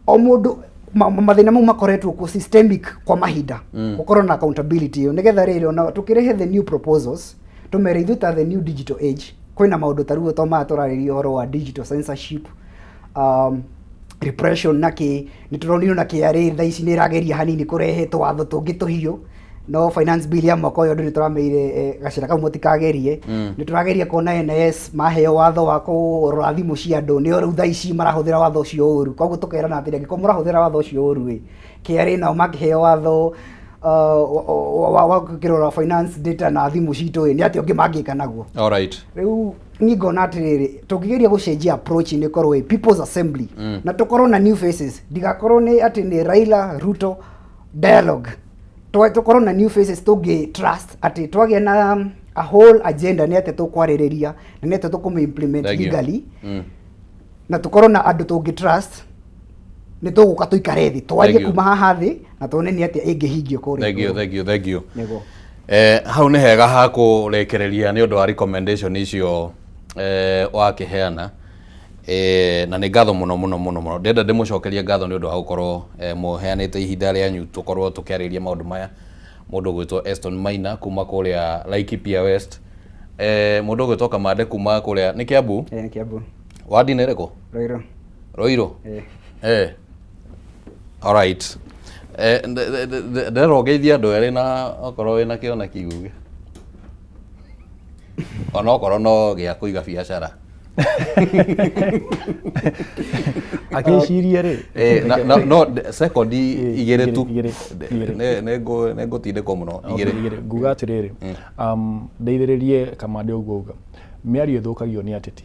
o mũndũ mathĩna mau makoretwo kuo systemic kwa mahinda, gũkorwo na accountability ĩyo nĩgetha rĩrĩ ona tũkĩrehe the new proposals tũmere ithuĩ ta the new digital age kwĩna maũndũ ta rĩu to maya tũrarĩria ũhoro wa digital censorship, repression na kĩ. Nĩ tũronire na KRA thaa ici nĩ ĩrageria hanini kũrehe tũwatho tũngĩ tũhiũ, no finance bill ya mwaka ũyũ andũ nĩ tũrameire gacĩra kau mũtikagerie. Nĩ tũrageria kuona NIS maheo watho wa kũrora thimũ cia andũ, nĩo rĩu thaa ici marahũthĩra watho ũcio ũru. Koguo tũkerana atĩrĩ, angĩkorwo mũrahũthĩra watho ũcio ũru ĩ KRA nao makĩheo watho wa kũrora finance data na thimũ citũ ĩ nĩ atĩa ũngĩ mangĩka naguo? Rĩu niĩ ngona atĩrĩrĩ, tũngĩgeria gũcenjia approach nĩ ĩkorwo ĩ people's assembly na tũkorwo na new faces, ndigakorwo nĩ atĩ nĩ Raila Ruto dialogue. Tũkorwo na new faces tũngĩ trust atĩ twagĩa na a whole agenda nĩ atĩ tũkwarĩrĩria na nĩ atĩ tũkũmĩ implement Thank you. legally, na tũkorwo na andũ tũngĩ trust nĩ tũgũka tũikare thĩ twarie Thank you. kuma haha thĩ na tuone nĩ atĩa ĩngĩhingio kũrĩa Thank you, igũrũ. thank you, thank you. Nĩguo. Hau nĩ hega ha kũrekereria nĩ ũndũ wa recommendation icio wakĩheana, na nĩ ngatho mũno mũno mũno mũno. Ndĩrenda ndĩmũcokerie ngatho nĩ ũndũ wa gũkorwo mũheanĩte ihinda rĩanyu tũkorwo tũkĩarĩria maũndũ maya. Mũndũ ũgwĩtwo Eston Maina kuma kũrĩa Laikipia West, mũndũ ũgwĩtwo Kamande kuma kũrĩa nĩ Kiambu. Eh, Kiambu. Wadi nĩ ĩrĩkũ? Ruiru. Ruiru. Eh. Alright. Ndĩrenda ũngeithie andũ erĩ na okorwo wĩna kĩoneki uge onokorwo no gĩa kũiga biacara. Akĩcirie rĩ. No sekondi igĩrĩ tu. Igĩrĩ, igĩrĩ. Nĩ ngũtindĩkwo mũno. Okay, igĩrĩ. Igĩrĩ. Nguga atĩrĩrĩ, ndeithĩrĩrie Kamande ũguo uga mĩario ĩthũkagio nĩ ateti.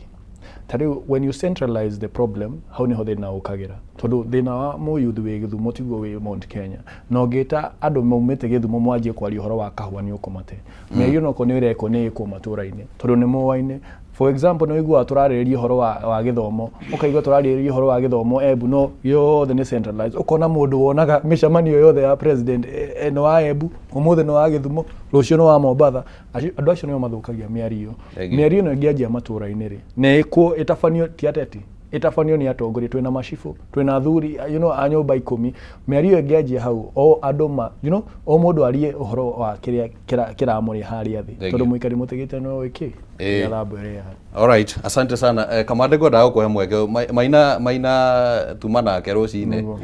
Ta rĩu when you centralize the problem, hau nĩho thĩna ũkagĩra, tondũ thĩna wa mũyuthi wĩ Gĩthumo tiguo wĩ Mount Kenya, na ũngĩta andũ maumĩte Gĩthumo mwanjie kwaria ũhoro wa kahũa nĩ ũkũmate. Mĩario nokorwo nĩ ĩrekwo nĩ ĩkwo matũra-inĩ tondũ nĩ moaine. For example, nĩ ũiguaga tũrarĩrĩria ũhoro wa gĩthomo, ũkaigua tũrarĩrĩria ũhoro wa gĩthomo Embu, no yothe nĩ centralized. Ũkona mũndũ wonaga mĩcemanio yothe ya president nĩ wa Embu ũmũthĩ, nĩ wa Gĩthumo rũciũ, nĩ wa Mombatha. Andũ acio nĩo mathũkagia mĩario. Thank you. Mĩario ĩno ĩngĩanjia matũra-inĩ rĩ na ĩkwo ĩtabanio ti ateti, ĩtabanio nĩ atongoria, twĩna macibũ, twĩna athuri a nyũmba 10. Mĩario ĩyo ĩngĩanjia hau o andũ ma o mũndũ arie ũhoro wa kĩrĩa kĩramũrĩa harĩa thĩ, Thank tondũ you. mũikari mũtĩ gĩtĩ no ĩkĩ gĩathambwo ĩrĩa. Alright, asante sana. Kamande, ngwendaga gũkũhe mweke. Maina tuma nake rũcinĩ. Nĩguo.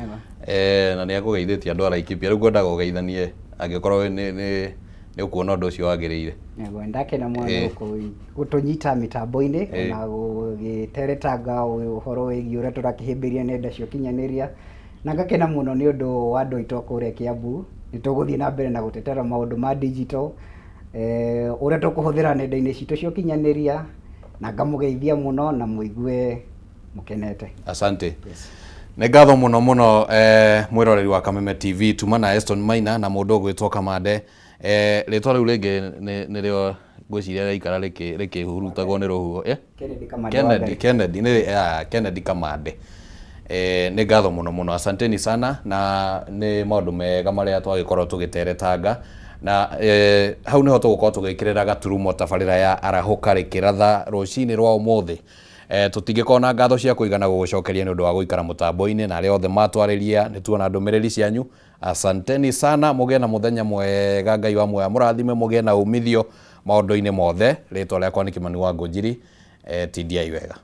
Na nĩ akũgeithĩtie andũ a Laikipia. Rĩu ngwendaga ũgeithanie angĩkorwo nĩ ũkuona ũndũ ũcio wagĩrĩire. Nĩguo, ndakena mũno nĩ gũtũnyita mĩtambo-inĩ na gũgĩteretanga ũhoro wĩgiĩ ũrĩa tũrakĩhĩmbĩria nenda cia ũkinyanĩria, na ngakena mũno nĩ ũndũ wa andũ aitũ a kũrĩa Kiambu. Nĩ tũgũthiĩ na mbere na gũtetera maũndũ ma digital, ũrĩa tũkũhũthĩra nenda-inĩ citũ cia ũkinyanĩria, na ngamũgeithia mũno na mũigue mũkenete. Asante. Yes. Nĩ ngatho mũno mũno mwĩroreri wa Kameme TV, tuma na Eston Maina na mũndũ ũgwĩtwo Kamande. Rĩtwa rĩu rĩngĩ nĩrĩo ngwĩciria rĩraikara rĩkĩhurutagwo nĩ rũhuho. Kennedy Kamande wa Kennedy, Ngai. Kennedy, nĩ, Kennedy Kamande. Nĩ ngatho mũno mũno, asanteni sana, na nĩ maũndũ mega marĩa twagĩkorwo tũgĩteretanga na hau nĩho tũgũkorwo tũgĩkĩrĩra gaturumo tabarĩra ya arahũka rĩkĩratha rũcinĩ rwa ũmũthĩ. Tũtingĩkorwo na ngatho cia kũigana gũgũcokeria nĩ ũndũ wa gũikara mũtambo-inĩ, na arĩa othe matwarĩria nĩ tuona ndũmĩrĩri cianyu. Asanteni sana, mũgĩe na mũthenya mwega, Ngai wa muoyo amũrathime, mũgĩe na umithio maũndũ-inĩ mothe. Rĩtwa rĩakwa nĩ Kĩmani wa Ngũnjiri, tindiai wega.